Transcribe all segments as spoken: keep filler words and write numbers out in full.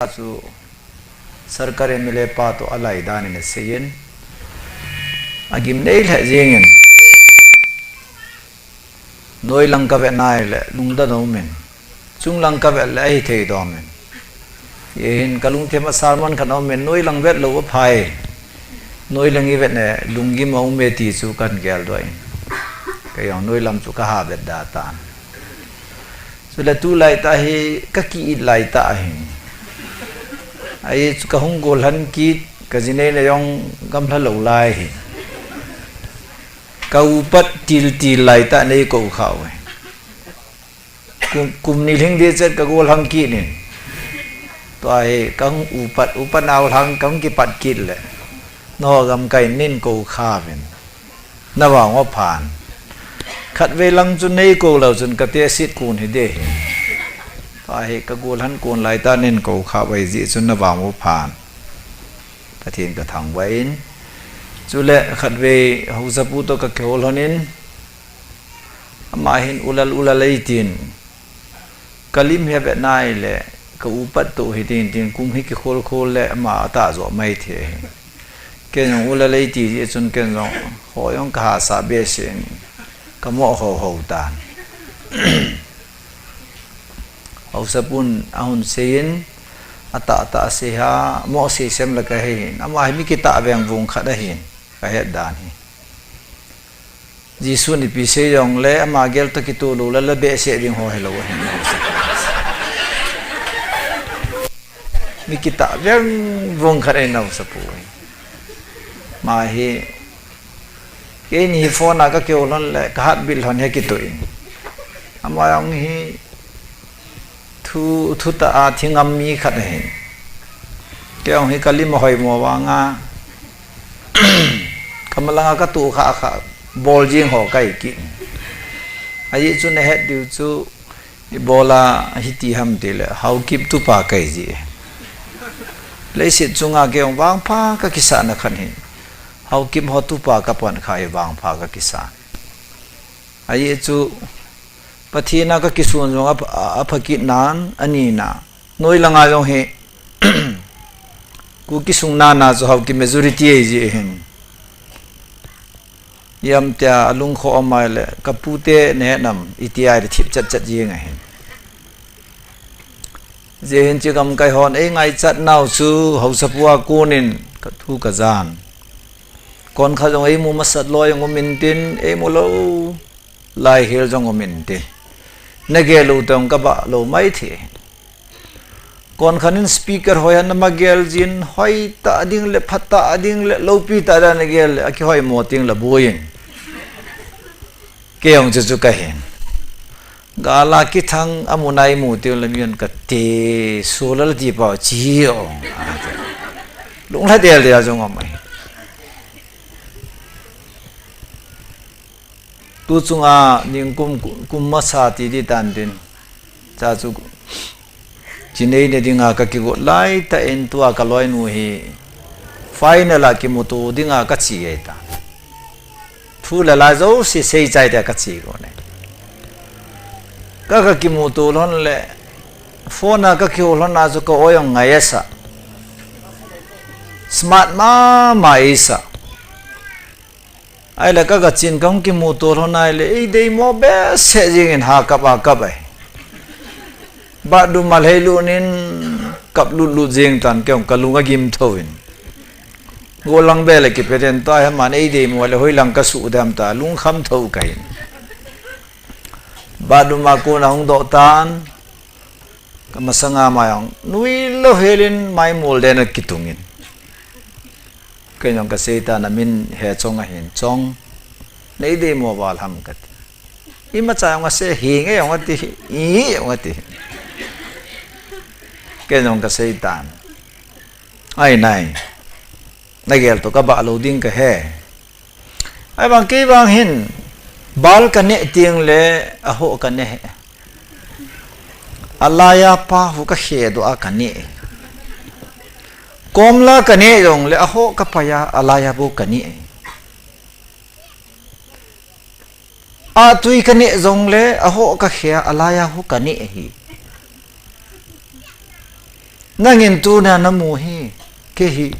chu Sarkar M L A pa toh alai dan in aseiyin, agim nei lheh jingin, noilang kavet nai le lungdon aumin, chunglang kavet le ahithei domin. Hihin kalungthim a sermon khat aumin, noilang vet lou aphai. Noilang ivet le lunggim aume ti chu kahin geldoh in, kei jong noilam chu kaha vet da tan. Chule tulai tah hi kaki-it lai tah ahin. Ahi chu kahung gollhan kit, kajineina jong gamlha lou lai hi. Ka upat tiltil lai tah nei kou khah uve. Kum, kum ni lhing ding chet kagollhang kit in. Tua hi kahung upat, upat nau lhang kahung kipat kit le, nangho gamkai in neikou khah uvin. Navang uva phan. Khatvei lang chun neikou leu chun katehset kon hiding ahi. Tua hi kagollhan kon lai tah neihin kou khah uva ahijeh chun navang uva phan. Pathen kathangvah in. Chule khatvei haosapu toh kakihou lhonin, ama hin ulal ulal eitin, kalim hi avet nai le ka upat toh hitin tin, kum hi kikholkhol le ama atah joh mai thei ahi. Kei jong ulal eiti jeh chun kei jong hoi jong kahahsah behseh in, kamoh houhou tan. Haosapun ahung seiyin, atahtah asei ham, amoh sei sem le kahei in, ama hi mi kitah vengvung khat ahin, kahet dan hi. Jesun ipi sei jongle ama gel toh kitoh lou le, la behseh ding ho hilou ahin, haosapu. Mi kitah vengvung khat ahin, haosapu. Ama hi, keini hi phone a kakihou lhon le kahatbil lhon hi kitoh in, ama jong hi thu, thutah a thi ngam mi khat ahin. Kei jong hi kalim ahoimo vanga, kamalanga katoh khah khah bol jing ho kahi kit. Ajeh chu nahet diu chu, ibola hiti ham tile, Haokip tupa kahi jeh. Leiset chunga kei jong vangpha kakisahna khat ahin, Haokip ho tupa kapan kha hi vangpha kakisa. Ajeh chu, Pathen a kakison jong apha, apha kit nan, anina, noi langa jong hi, Kuki sung nana chu Haokip majority ahijeh hin, ipi tia alungkhoh amai le, kapute nahet nam, iti ahile thip chatchat jeng ahin. Hijeh hin hiche gamkai hon eingaichat nau chu haosapu a konin kathu kajan. Konkhat jong eimu masat loi jong um intin, eimu lou lai hel jong um inte. Nagel u teng kabah lou mai thei. Konkhat in speaker hoi a nama gel jin, hoitah ding le, phatah ding le, loupi tah ding nagel le, akihoimo teng le boiyin. Kei jong chuchu kahin. Gala kithang amu nai mu teng le mion kati, sulal ti pa chi o. Lunglha del dia jong amai. Tu chunga ningkum, kum masa ti di tan din. Cha chu, chinei ne dinga kakigot lai tah in tua kaloinu hi final a kimuto dinga kache ahitai. Thu le la jouse seichai tia kache got ne. Ka, kakimuto lhon le, phone a kakihou lhon a chu ka-oi jong ngai asah. Smart mama eisah. Ahile ka, kachen kahung kimuto lhon ahile, eideimo behseh jengin ha kap a kap ahi. Bathroom a lheilut in kap lutlut jeng tan, kei jong kalung agim thou in. Golang be le kipeten ta, aman eideimo le hoilang kasuh dem ta, lungkham thou kahin. Bathroom a kon ahung doh tan, kamasanga ama jong nuilou helin maimol den akitungin. Kei jong kaseitan, amin he Chong ahin, Chong, neideimo val ham kati. Imacha jong asei hih nge jong ati, hih jong ati. Kei jong kaseitan. Ai nai. Nagel toh kabah lou ding kahe. Ahivang kei vang hin, bal kaneh teng le, ahoh kaneh. Alaiya pa hu kakhedoh a kaneh. Komla kaneh jongle, ahoh kapai a, alaiya bou kaneh. Ahtui kaneh jongle, ahoh kakhe a, alaiya hu kaneh ahi. Nangin tuna namu hi, kei hi,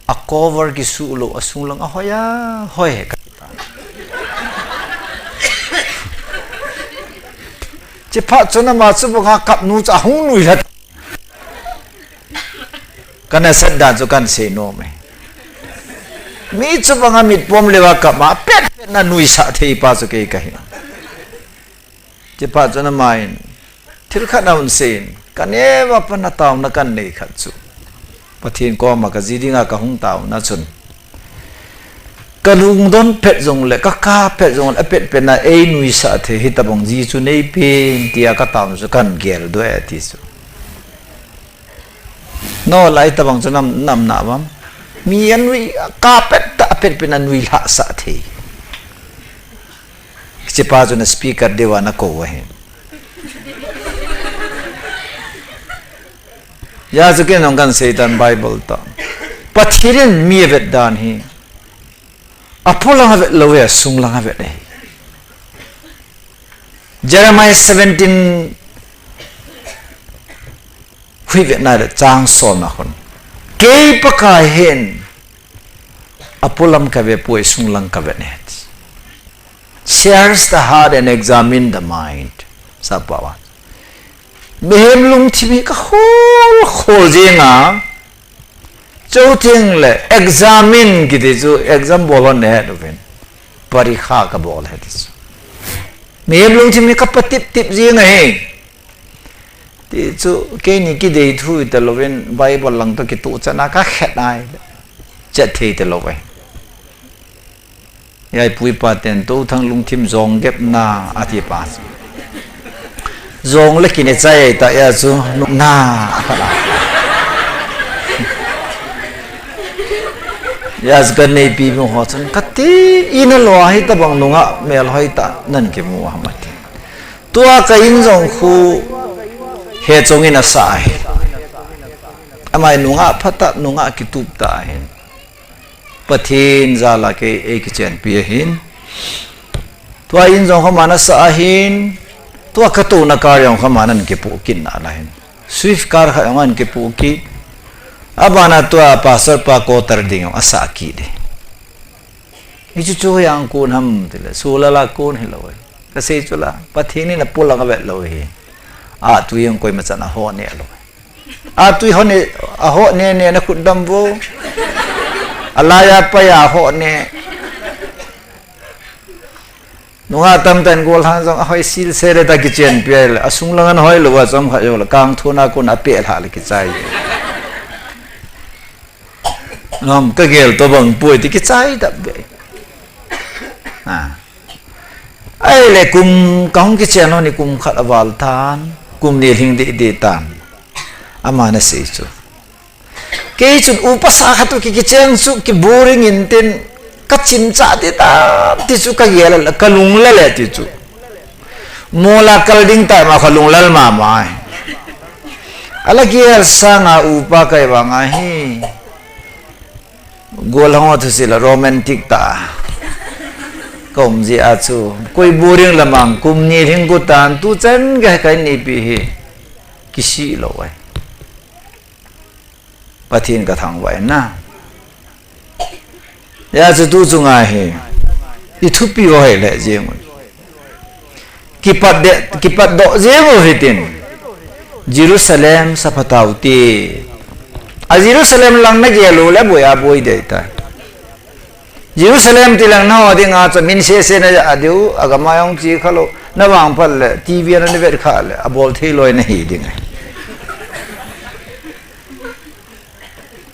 a cover kisuh lou, asung lang ahoi a, hoi he ka. Chiphat chun ama chu banga kap nu chu ahung nuilha. Kana sat dan chu kan sei nom e. Mi chu banga mit pom leuva kap ma, pet pet na nuisah thei pa chu kei kahi. Chiphat chun ama in, thil khat ahung seiyin, ka neva pat na tauna kan nei khat chu. Pathen koma ka ji dinga ka hung tauna chun. Ka lungdon pet jongle, ka kap pet jongle, apet pet na ei nuisah thei hitabang ji chu neipen, tia ka tauna chu kan gel doh e ti chu. Nolai tabang chu nam, nam na bam. Mi anui, kap pet ta, apet pet na nuilha sah thei. Chiphat chun speaker deuva ana kou ahi. Hijeh chun kei nung kan seitan Bible toh. Pathen in mi avet dan hi. Apolam avet lou e, asung lang avet e. Jeremiah seventeen, huivetna le chang somna khun. Kei Pakai hin, apolam kave poi, asung lang kave e. Search the heart and examine the mind. Sapa wa. Mihem lungthim hi ka khol khol jinga. Chuteng le examine kiti chu exam bol hon nahet uvin. Parikha ka bol ahi ti chu. Mihem lungthim hi ka patip tip jing ahi. Ti chu keini kidei thu ita louvin Bible lang toh kituh chana ka khet ai. Chet thei ta lou e. Hia i pu i pa ten Touthang lungthim jong gep na ati pa. Jong le kine chai ta hia chu na. Hia chu ka neipi mi ho chun kati ina lou ahi tabang nunga mel hoi ta nan kimu ham ati. Tua ka in jong khu he chong in asa ahi. Amai nunga phatah nunga kitup ta ahin. Pathen jal a kei ei kichenpi ahin. Tua in jong kho mana sa ahin. Tua ka tuna car jong kho mana kipu kin na la hin. Swift car kha jong an kipu ki. Abana tua pastor pa quarter ding jong asa ki de. Hichu chu yang kun ham tile. Sula la kun hi lo. Ka sei chu la. Pathen in a pula ka vet lo hi. A tu yang koi ma chan a ho ne lo. A tui hon e, a ho ne ne na khut dam vo. A laiya pa ya ho ne. Nunga tam tan gol hang jong a hoi sil se le ta kichen pi le. A sung lang an hoi lo wa chom kha yo le kang thuna kun a pe lha le kichai. Ngam ka gel to bang pui ti kichai dap be. Ha. Ai le kum ka hung kichen ho ni kum khat a val tan, kum ni hling di di tan. Ama na sei chu. Kei chun upa sa khat u ki kichen chu ki boring in tin ka chim cha ti ta ti chu ka gel le ka lung le le ti chu. Mola kal ding ta ma ka lung lal ma ma. Ala gel sanga upa kai wa nga hi. Gol hong thu sila romantic ta. Kom ji a chu. Koi boring lamang kum ni hling ku tan tu chan ga kai ni pi hi. Kisi lo ai. Pathen ka thang vai na. Ya chu tu chu nga hi. I thupi ho hai le jeng. Kipat de, kipat do jeng u hitin. Jerusalem sa phatau ti. A Jerusalem lang na gel u le boi a boi de ta. Jerusalem ti lang na ho ding a cha min se se na a diu, a gama yong chi khalo, na vang pal le, T V na ni vet kha le, a bol thei loi na hi ding.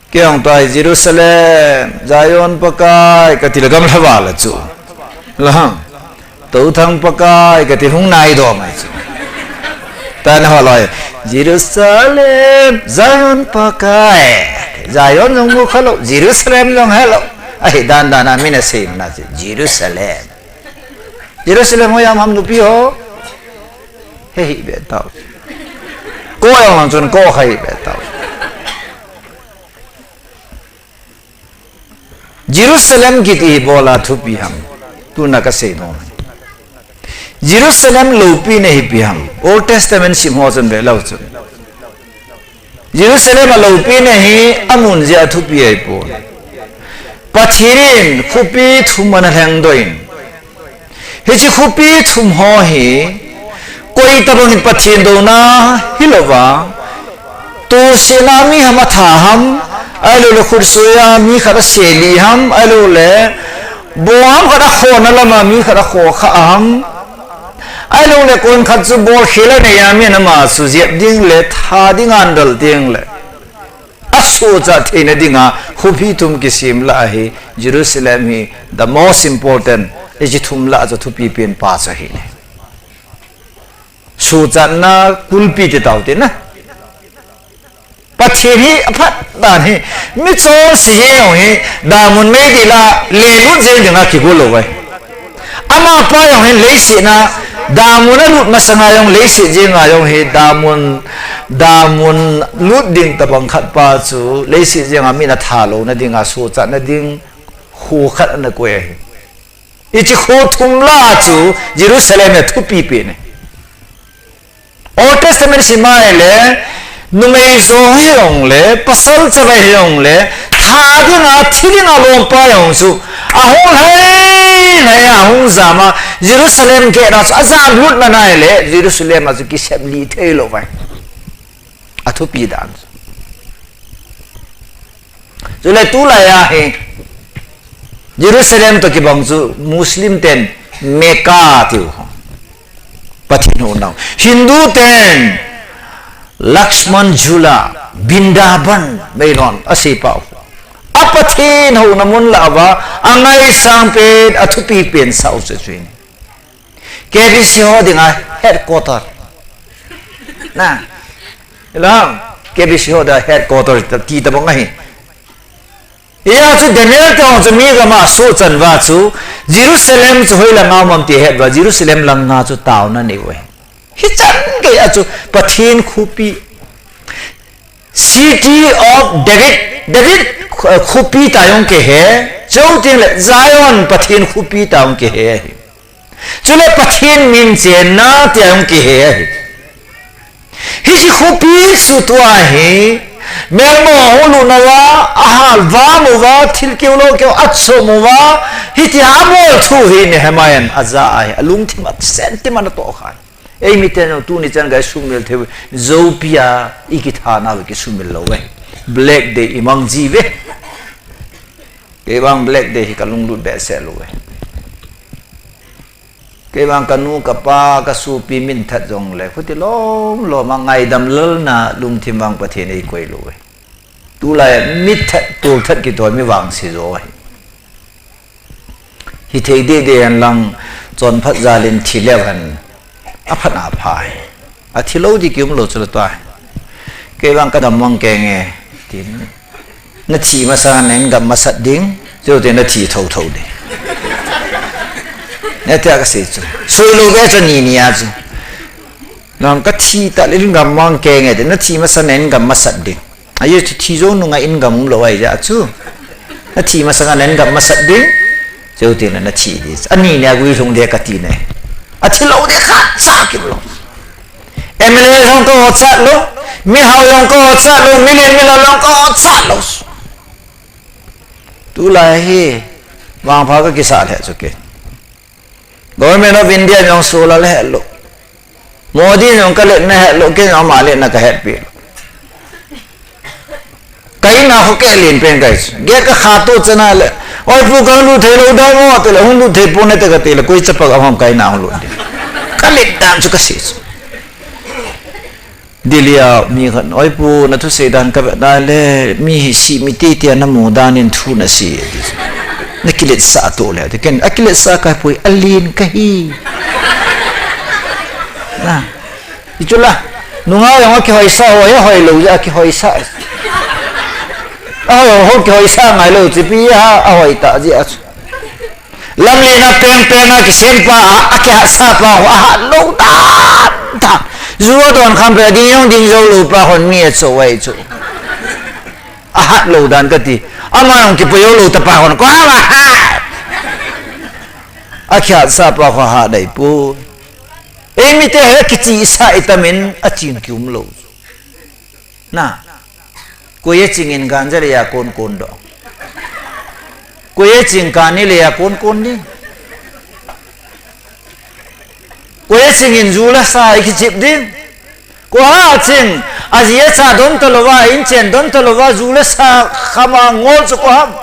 Kei hong tai Jerusalem, Zion Pakai, ka ti le gam lha va la chu. La hang. Touthang Pakai, ka ti hung nai do mai chu. Ta na ho loi. Jerusalem, Zion Pakai. Zion jong mu khalo, Jerusalem jong hello. Ahi dan dan a min a sei na chu. Jerusalem. Jerusalem ho yam ham nupi ho. He hi be tau. Ko yong lang chun ko khai be tau. Jerusalem kiti hi bola thupi ham. Tuna ka sei nom. Jerusalem lopi na hi pi ham. Old Testament sim ho chun ve lo chun. Jerusalem a loupina hi amun jeh a thupi ahipon. Pathen in khopi thum ana lhengdoh in. Hiche khopi thum ho hi, koi tabang in Pathen douna hilouva, tosehna mi ham atha ham, ahilouleh khutsoiya mi khat aseli ham, ahilouleh bong ham khat akhona lama mi khat akho kha ham, ahilouleh konkhat chu bolkhel anei a min ama chu jep ding le tha ding andal ding le asochat theina dinga khopi thum kisem lah ahi. Jerusalem hi the most important, hiche thum lah chu thupi pen pa chu ahi. Sochatna kulpi ti tau tina. Pathen hi aphat dan hi, mi chonse jeng jong hi, damun meidil a lelut jeng dinga kigo lou ahi. Amapa jong hin leiset a, damun alut masanga jong leiset jenga jong hi, damun, damun lut ding tabang khat pa chu, leiset jenga min atha louna dinga, sochatna ding, kho khat ana koi ahi. Hiche kho thum lah chu, Jerusalem hi thupi pen ahi. Old Testament sim a ahile, numei jo hijongle, pasal chavai hijongle, tha dinga, thi dinga lompa jong chu, ahung lhai, lhai a, ahung jam a, Jerusalem gate a chu, ajam lut man ahile, Jerusalem a chu kisep lih thei lou vai. Athupi dan chu. Chule tulai a hi Jerusalem toh kibang chu Muslim ten Mecca tiu. Pathen houna. Hindu ten Lakshman Jhula, Vrindavan, meilhon, asei pau. A Pathen houna mun lah uva, angaisang pen, athupi pen sao chu chu ahi. K B C ho dinga headquarter. Na. Hello. K B C ho dinga headquarter ti tabang ahi. Hia chu Daniel te ho chu mi gam a sochat uva chu Jerusalem chu hoilang a um am ti ahet uva Jerusalem langa chu taona anei uve. Hichan gei a chu Pathen khopi. City of David, David, eh, khopi tia jong kihe, chuteng le Zion Pathen khopi tia jong kihe ahi. Chule Pathen min chenna tia jong kihe ahi. Hiche khopi chu tua hi, melma hung lut nauva, ahal vam uva, thil keu lo keu achom uva, hitia abol thu hi Nehemiah in aja ahi, alungthim a sentiment atoh kha. Eimiten jong tuni chan gei sumil thei uve, joupi a ikitha nauve kisumil lou uve. Black Day imang ji uve. Kei vang Black Day hi kalunglut behseh lou uve. Kei vang kanu, kapa, kasopi min that jongle, khuti lom lom a ngaidam lelna lungthim vang Pathen eikoi lou uve. Tulai a mi that, tol that kitol mi vangse jo ahi. Hithei dede hen lang, chonphat jal in thi leu hen, aphat apha ahi. Athi lou di kium lou chu lou tai. Kei vang kagam mang kenge, tin. Nathi masang a nagam masat ding, chuteng nathi thotho ding. Netia kasei chu. Soi lou ve chu ni ni a chu. Nang kathi tah le in gam mang kenge, tin. Nathi masang a nagam masat ding. Ajeh chu thi jou nunga in gam um lou ahi jeh chu. Nathi masang a nagam masat ding. Chuteng nathi ding. Ani nia gui lhung ding kati ne. Athi lou ding khat cha kium lou. M L A jong kaochat lou. Mihao jong kaochat lou. Milen milal jong kaochat lou. Tulai hi. Vangpha kakisah lheh chu kei. Government of India jong solar hetlou. Modi jong kaletna hetlou, kei jong ama letna kahetpi lou. Ka in a kho keh len pen kahi chu. Gate kakha to chan a le, "Oi pu, kahung lut thei lou dam o," atile, "Hung lut thei pon e," ati kati le, "Koi chapang a ham ka in a hung lut ding?" Kalet dan chu kasei chu. Delhi a mi khat, "Oi pu, nathusei dan kavet na le, mi hi simi titi a namu dan in thu nasei," ati chu. "Nakiletsah to le," ati. Ken, "Akiletsah kahipoi, alen kahi." Na. Hichu la. Nungah jong akihoisah, hoi, hoilou jeh akihoisah. Ahoi, ho kihoisah ngailou, chipi a, ahoi tah jeh a chu. Lamlen a peng peng a kisem pa, a, akihatsah pa, ho ahat lou dan dan. Ju adon kham peh a ding jong ding jou lou pa hon mi acho uve chu. Ahat lou dan kati. Ama jong kipui jou lou tapa hon, koi ham ahat. Akihatsah pa ho ahat dai pu. Eimite hi kichihsah itam in achin kium lou. Na. Koi a ching in ganja le a kon kon doh. Koi a ching kani le a kon kon ni. Koi a ching in ju le sa i kichip ding. Koi a ching, aji acha don talouva, inchen don talouva, ju le sa khama ngol chu koi ham.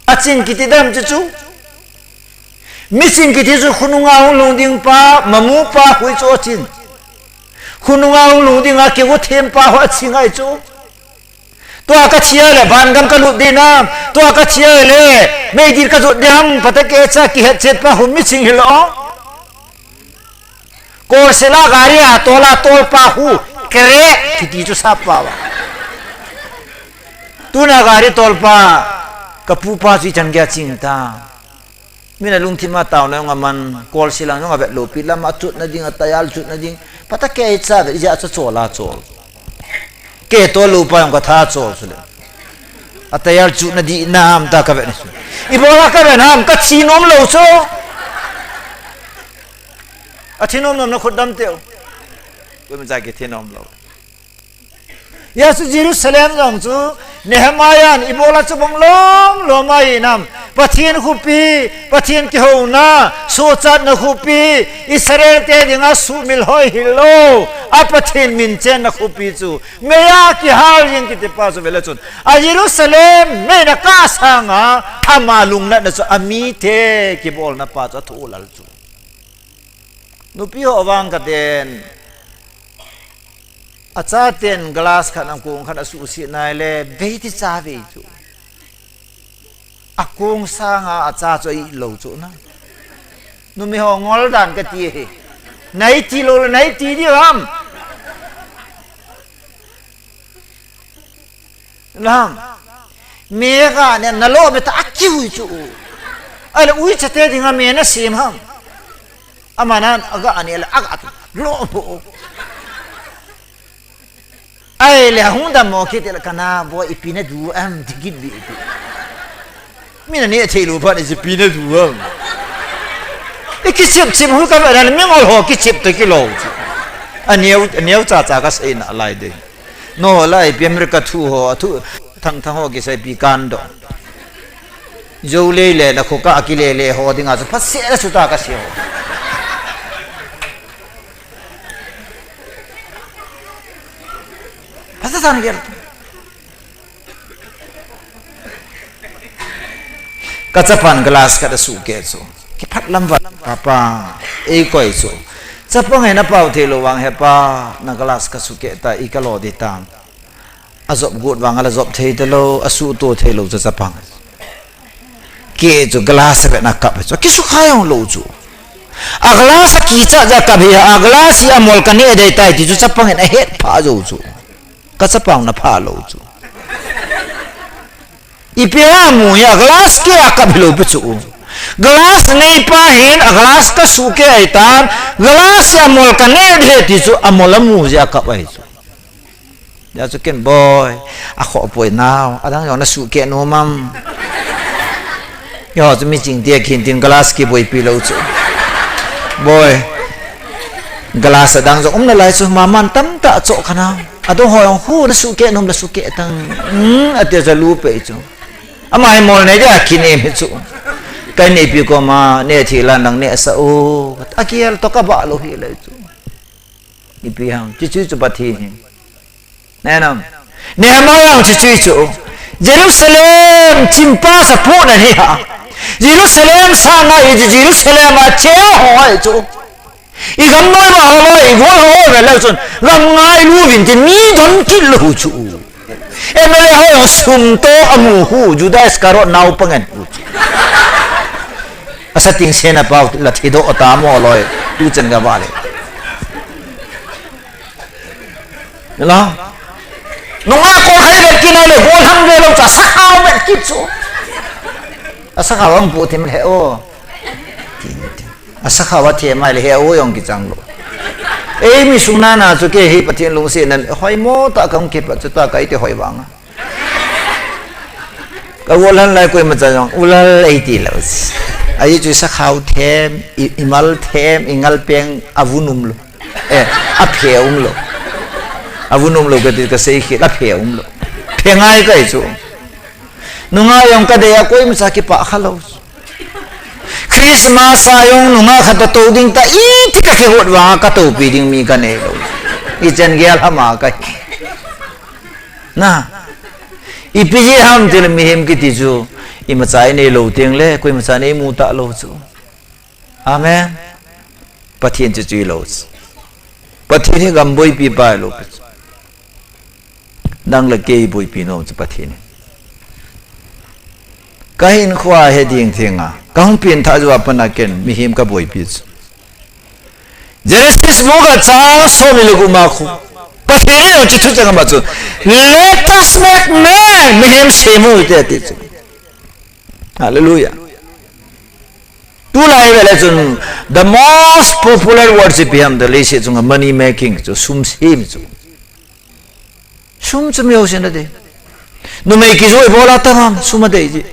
A ching kiti dam chu chu. Mi ching kiti chu khonunga hung lhung ding pa, mamu pa hui chu a ching. Khonunga hung lhung ding a keu them pa ho a ching ahi chu. Tua ka thi a le, van gam ka lut ding ham. Tua ka thi a le, meidil ka jot ding ham, phatecha kihet chet pa hung mi ching hilou. Kolsela gari a tol a tol pa hu, kere, kiti chu sap pa va. Tuna gari tol pa, ka pu pa chu ichan gei a ching ta. Min a lungthim a taona jong aman, kolsela jong avet lou pi lam a chutna ding, a tayal chutna ding. Phatecha vet, ija chu chol a chol. Kei tol lou pa jong ka tha chol chu le. A tayal chutna di nam ta ka vet ni chu. Ibola ka vet ham, ka thi nom lou chu. A thi nom nom na khut dam teu. Koima cha kithi nom lou. Hijeh chu Jerusalem jong chu Nehemiah in ibola chu bang lom lom ahi nam. Pathen khopi, Pathen kihouna, suhchatna khopi, Israel te dinga sumil hoi hilou, a Pathen min chenna khopi chu. Mei a kihal jing kiti pa chu vele chun. A Jerusalem mei na kah sanga, ama lungnatna chu, a mite kibolna pa chu, a thu lal chu. Nupi ho vang ka ten, a chaten glass khat a kong khat a suhset nai le, vei ti cha vei chu. A kong sanga a cha chu a it lou chu na. Numei ho ngol dan ka ti hi. Nai ti lou le, nai ti di ham. Lam. Me ga ne na lo me ta a kiu chu. Ai le ui chate dinga me na sem ham. Ama nan a ga ne le a ga lo mo. Ai le hung dam mo kit le kana bo ipi na du am ti kit bi ti. Mi na ne thei lou phat ipi na du am. I kichip chip hu ka ba na mi ngol ho kichip to kilou. A neo, a neo cha cha ka sei na lai de. No, lai pi America thu ho, thu thang thang ho kisei pi kan do. Jou lei le na kho ka ki le le ho dinga chu phatseh la chu ta ka sei ho. Phatseh tan gel. Ka chapan glass khat a suhkeh chu. Kiphat lam vat, papa, ei koi chu. Chapang he na pau thei lou vang he pa, na glass ka suhkeh ta, i ka lo di tam. A jop got vang a la jop thei ta lou, a suhto thei lou chu chapang. Keh chu glass a vet na kap chu, a kisukha jong lou chu. A glass a kicha ja kap hi, a glass hi a mol ka neh dei tai ti chu chapang in a het pha jou chu. Ka chapang na pha lou chu. Ipi a mu hi a glass keh a kap hilou pi chu. Glass nei pa hin a glass ka suhkeh ahi tan, glass hi a mol ka neh dei ti chu a mol a mu jeh a kap ahi chu. Hijeh chu ken boi, a khoh poi nao, adang jong na suhkeh nom am. Eiho chu miching te khin tin glass kiboipi lou chu. Boi, glass adang jong um nalai chu, maman tamtah choh kha nao. Adang ho jong khu na suhkeh nom la suhkeh tang. Hmm, ati chu a lu pei chu. Ama hi mol nei dia kinem hi chu. Ka neipi koma, neh thei lan lang neh sah o. A kiel to ka ba lou hi lai chu. Ipi ham, chuche chu Pathen hi. Neh nam. Nehemiah jong chuche chu. Jerusalem chimpa sa pu na hi ha. Jerusalem sanga i Jerusalem a che ho hai chu. I gam noi ma ho, i gol ho ve leu chun, gam ngailu vin tin mi don kit lou chu. M L A ho jong sum to a mu hu, Judas Iscariot naopang in hu chu. Asa ting sena pau la thi doh ta mo loi, tu chen ga vale. Nila. Nunga ko hai vet kit na le, gol hang ve lou chu, asa khao vet kit chu. Asa khao ang pu thim le o. Asa khao a thim mai le he o jong kichang lou. Ei mi sung na na chu kei hi Pathen lungsetna hoi mo ta kang kipat chu ta kai te hoi vang a. Ka u lal lai koima cha jong, u lal ei ti lou. Ahi chu sa khao them, i, i mal them, i ngal peng, a vun um lou. Eh, a phe um lou. A vun um lou ka ti ka sei khel, a phe um lou. He ngai kai chu. Nunga jong kadei a koima cha kipah kha lou. Christmas a jong nunga khat to ding ta iti ka kihot vang a katopi ding mi kanei lou. Ichan gel hama kai. Na. Ipi jeh ham tile mihem kiti chu. Imacha inei lou teng le, koima cha nei mu ta lou chu. Amen. Pathen chu chu lou chu. Pathen hi gam boipi pa lou chu. Nang le kei boipi nom chu Pathen. Ka hinkhoa he ding thenga, ka hung pengthah jou a pat a ken mihem ka boipi chu. Genesis book a chang som ni le gup a khu, Pathen in jong chu thucheng ama chu, "Let us make man," mihem sem u hite ati chu. Hallelujah. Tulai vele chun, the most popular words ipi ham, the leiset chunga money making chu, sum sem chu. Sum chu miho sina dei. Numei kijoh ibola tamam, sum adei ji.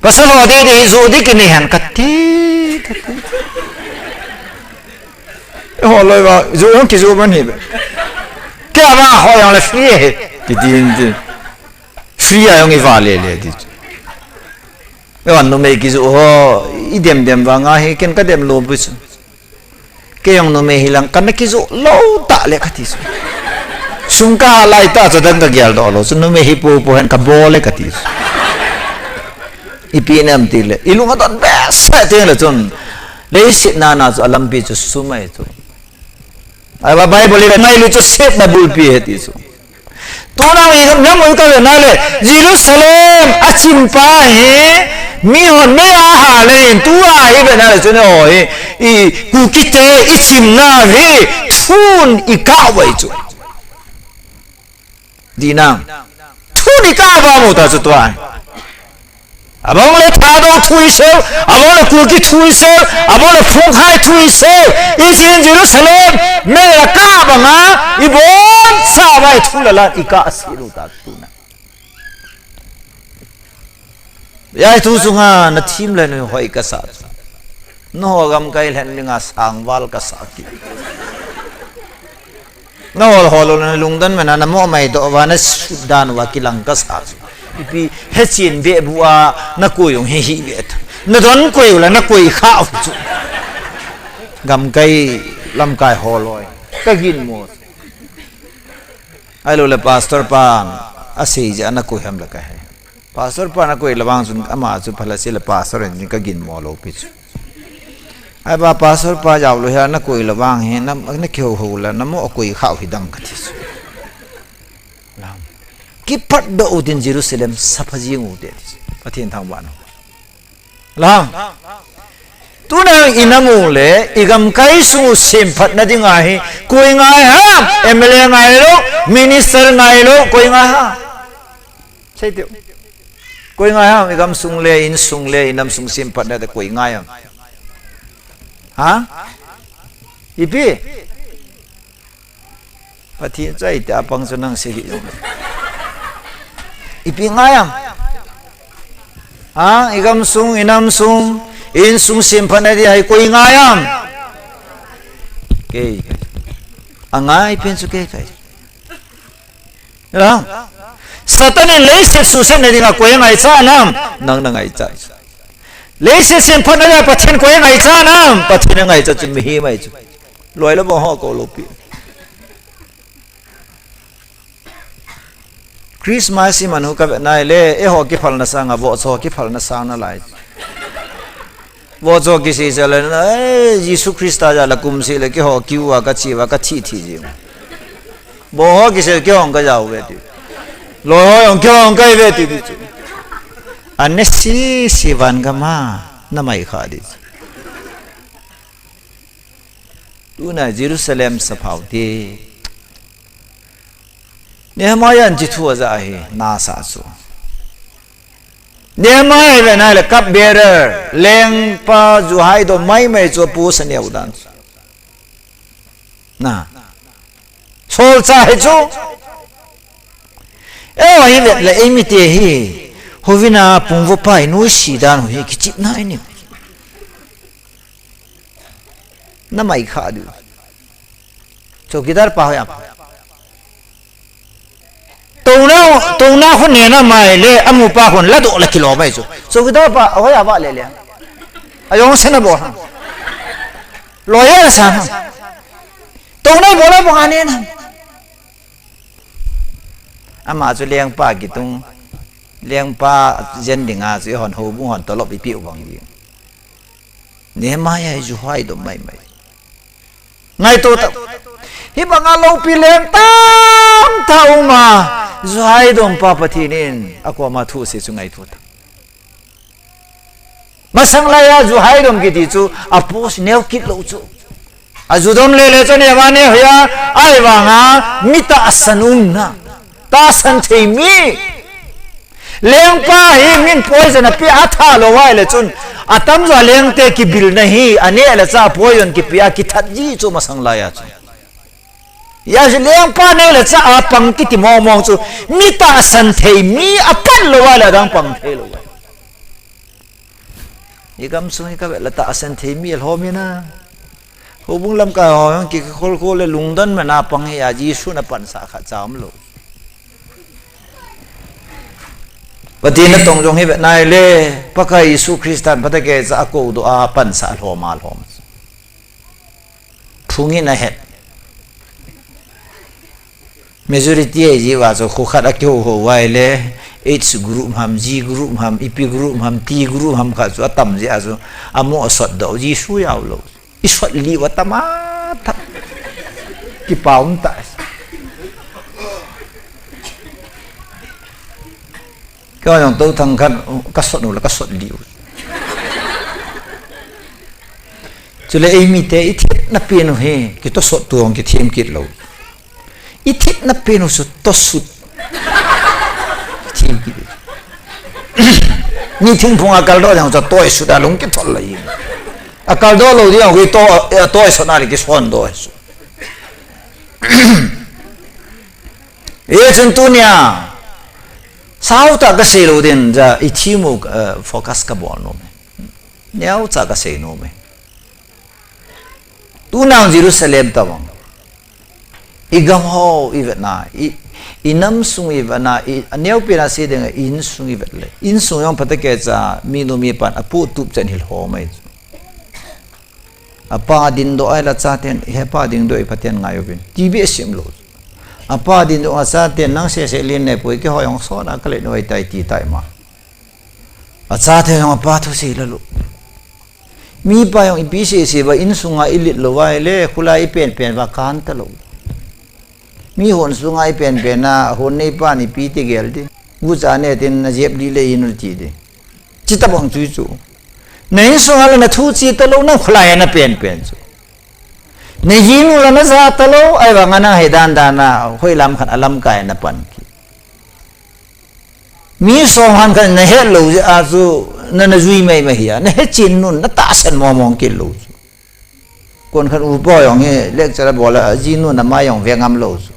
Pasal ho dei dei, joh dei kinei hen kati, kati. Ho loi ba, joh hung kijoh man hi be. Kei a ba ho jong le free he. Ti ti ti. Free a jong i va le le ti. Evan numei kijoh ho, i dem dem vang a hi, ken ka dem lou pi chu. Kei jong numei hilang kana kijoh lou ta le kati chu. Sum ka lai ta chu dang ka gel doh lou chu, numei hi po po hen ka bol le kati chu. Ipi nem tile, i lung adon behseh teng le chun, leiset na na chu alampi chu sum ahi chu. Ahivang Bible in ngailu chu sepna bulpi ahi ti chu. Tuna i gam lam u ka vena le, Jerusalem a chim pa hi, mihon mei a ha le in tua hi vena le chun o hi, i Kukite i chimna hi, thun i kah uve chu. Dina. Thun i kah uva mu ta chu tua. Abang le Thadou thu i sel, abang le Kuki thu i sel, abang le Phungkhai thu i sel. I chin Jerusalem, mei a kah banga, i bonsah uva i thu le la i kah sel u ta tuna. Hiche thu chunga na thim le nahoi ka sa. Nangho gamkai lhen dinga sangval ka sa kit. Na hol hol lou na lungdon mena na mo mai doh uva na sut dan uva kilang ka sa chu. Ipi he chin be bu a na koi jong hi hi be ta. Na don koi u la na koi kha u chu. Gamkai lamkai ho loi. Ka gin mo. Ahilou le pastor pa a sei jeh a na koi ham le ka he. Pastor pa na koi le vang chun ama chu phala sei le pastor in ka gin mo lou pi chu. Ai ba pastor pa jao lou hi a na koi le vang hi na, na kihou hou le na mo koi kha u hi dam ka ti chu. Lam. Kipatdoh u tin Jerusalem sapha jing u te ti chu. Pathen thangvah in. Lam. Tuna i na mu le, i gamkai sung u semphatna dinga hi, koi ngai ham, M L A ngai lou, minister ngai lou, koi ngai ham. Sei teu. Koi ngai ham, i gamsung le, insung le, i namsung semphatna te koi ngai ham. Ha? Ipi? Pathen chu ahi tia pang chu nang sei hih jong. Ipi ngai ham? Ha, i gamsung, i namsung, i insung semphatna dia hi koi ngai ham? Kei. Angai pen chu kei kai. Lam. Satan in leiset suhsetna dinga koi angaichat ham? Nang na ngaichat. Leiset semphatna dinga Pathen koi angaichat ham? Pathen angaichat chu mihem ahi chu. Loi le bong ho kou lou pi. Christmas i man u ka vena le, eiho kiphalna sanga, vohcho kiphalna sang nalai. Vohcho kisei sel le, eh, Jesu Christa jal a kum seh le, keiho kiu a ka che uva ka thi thi jing. Vohcho kisei keiho ka jao ve ti. Loi ho jong keiho ka ve ti ti chu. Anesi si van gam a, na mai kha di. Tuna Jerusalem sapha u te. Nehemiah in hiche thu aja hi, nasa chu. Nehemiah hi vena le cupbearer, lengpa ju haidoh maimai chu apu sa neo dan chu. Na. Solchah hi chu. Eiho hi vet le eimite hi. Houvin a pungvohpa i nuisat dan u hi kichepna i neiu. Na mai kha diu. Chowkidar pa hoiya. Tona, tona khun nena mai le, amupa khun ladoh la kilo mai chu. Chowkidar pa, ahoi ava le le. Ayong sena bo ha. Lawyer sa ha. Tona bo la bo ha nena. Ama chu lengpa kitung. Lengpa jen dinga chu hon ho bu hon tolop ipi u bang ding. Nehemiah hi juhai dom mai mai. Ngaito ta. Hi banga lopi leng tam ta uma. Juhai dom pa Pathen in akoma thu se chu ngaito ta. Masang laiya juhai dom kiti chu a post neo kit lou chu. Aju dom le le chu Nehemiah neo hia ai vanga mi tahsan umna. Tahsan thei mi. Lengpa hi min poison a pia a tha lo vai le chun. Atam jo lengte kibil na hi, a neh le cha poison kipia kithat ji chu masang laiya chu. Ya ji lengpa neh le cha a pang kiti mong mong chu. Mi tahsan thei mi a pan lo vai le dang pang thei lo vai. I gam sung hi ka ve la tahsan thei mi a lhom ina. Hobung lamkai ho jong ki khol khol le lungdon mena pang hi a Jesu na pansa kha cham lo. Pathen na tong jong hi ve nai le Pakai Jesu Christan pata ke cha ko do a pansa lhom a lhom. Phungin a het. Majority a ji wa chu khu khat a ki ho ho wai le H group ham, G group ham, ipi group ham, T group ham kha chu atam ji a chu amo a sot do ji su yau lo. I sot li wa tama ta. Ki paum ta. Ka jong to thang khan ka sot nu la ka sot li. Chule ei mite i thitna pen u hi, kito sot tu hong kithem kit lo. I thitna pen u su to sut. Them kit. Mi thingphung a kal do jang cha toi sut a lung kithol la i. A kal do lo di ang to, toi sot na le kison do su. E chun tunia. Sao ta ka sei lo din ja i thimu, eh, focus ka bol nom e. Neo cha ka sei nom e. Tunang Jerusalem ta bang. I gam ho i vetna, i, i nam sung i vetna, i, a neo pen a sei ding a, i insung i vet le. Insung jong pata ke cha, mi nu mi pan, a pu tup chen hil ho mai. A pa din do ai la cha ten, he pa din do i Pathen ngai uvin. Ti bi sim lo. A pa din do a cha ten, nang se se lin ne poi ke ho jong so na ka le noi tai ti tai ma. A cha te jong a pa thu sei la lo. Mi pa jong ipi sei sei ba insunga i lit lo vai le, khula i pen pen va kan ta lo. Mi hon sunga i pen pen a, hon nei pa ni pi ti gel di. Gu cha ne tin na jep di le in ti di. Chi ta bang chu chu. Na insunga le na thu chi ta lo na khula ya na pen pen chu. Na jinu la na za ta lo, ai va nga na he dan dan na, hoi lam khan a lam kai na pan ki. Mi som han khan na het lo je a chu, na na jui mai mai hi a, na het chin nun, na ta sen mong mong kit lo chu. Kon khan u po jong hi lecture bol a, ji nun na ma jong ve ngam lo chu.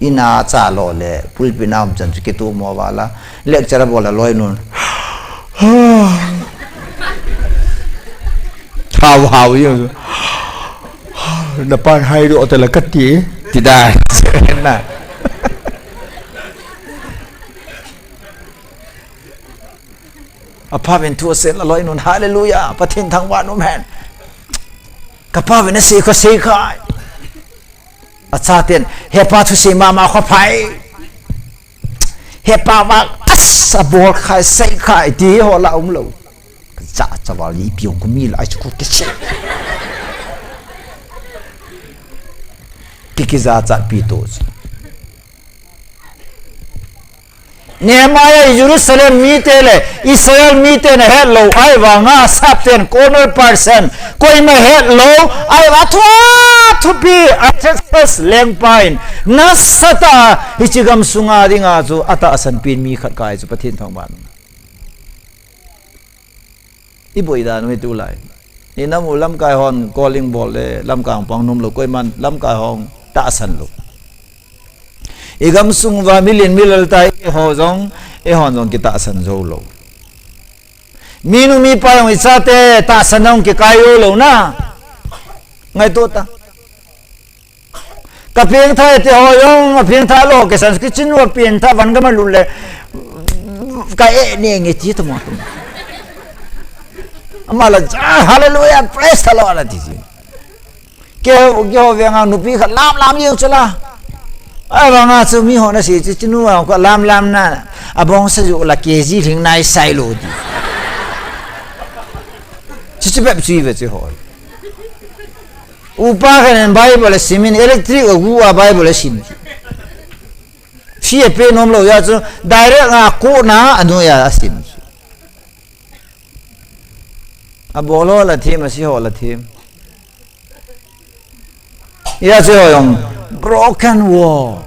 Ina cha lo le, pulpit na um chan chu kitu mo va la, lecture bol a loi nun. Hau hau yo chu. Na pan hai do te la ka ti, ti da. Na. A pa vin thu a sen a loi nun, hallelujah, Pathen thangvah in um hen. Ka pa vin a sei kha sei khai. A cha ten, he pa thu sei mama kho phai. He pa va as a bol khai sei khai ti ho la um lo. Ka cha cha va li piong ko mi la ai chu ko ke che. Ki ki za cha pi to. Nehemiah Jerusalem mite le Israel mite na het lo ai vanga sapten corner person koima het lo ai va thua thupi Artaxerxes lengpa in nasatah a hiche gam sunga dinga chu atahsan pen mi khat kai chu Pathen thangvah. I boi dan u hi tulai. I nam u lamkai hon calling bol le, lamkai hong pang nom lo, koiman lamkai hong tahsan lo. I gam sung uva milin milal tai ho jong, eihon jong kitahsan jou lo. Minu mipa jong i chate tahsan jong kikai jou lo na. Ngaito ta. Ka pengtha e ti ho jong, a pengtha lou, ke san kitchen u a pengtha van ka ma lut le, ka eh nge nge ti tamo tamo. Ama la, "Ah, hallelujah, praise the Lord," a ti ji. Ke, ke ho ve nga nupi kha lam lam jeng chu la. A va nga chu mi ho na si chu, chu nu a ka lam lam na. A bong sa ju la ke ji hling nai sai lo ti. Chu chu bep chu ve chu ho. Upa khan Bible a simin electric a gu a Bible a sim. Fee a pe nom lou a chu direct a ko na a nu a sim. A bol ho la thim, a si ho la thim. A chu ho jong broken wall.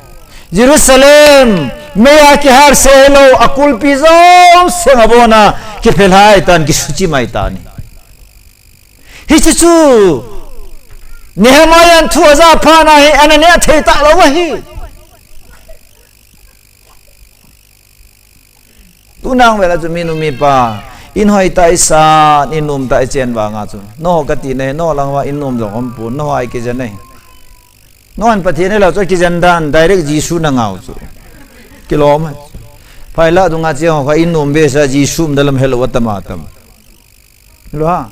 Jerusalem, mei a kihal se lou, a kulpi jouse abon a kiphelhai tan, kisuchi mai tan. Hiche chu Nehemiah in thu aja phat na hi, ana ne thei talou ahi. Tuna vela chu minu mipa, in hoi tah i san, in nom tah i chen vanga chu. No ka ti nei, no lang va in nom jong um pon, no ai kijen nei. No an Pathen lou chu kijen dan, direct Jesu na ngau chu. Kilom. Phaila dunga che ho kha in nom be sa Jesu um da lam helou atama tam. Lou ha.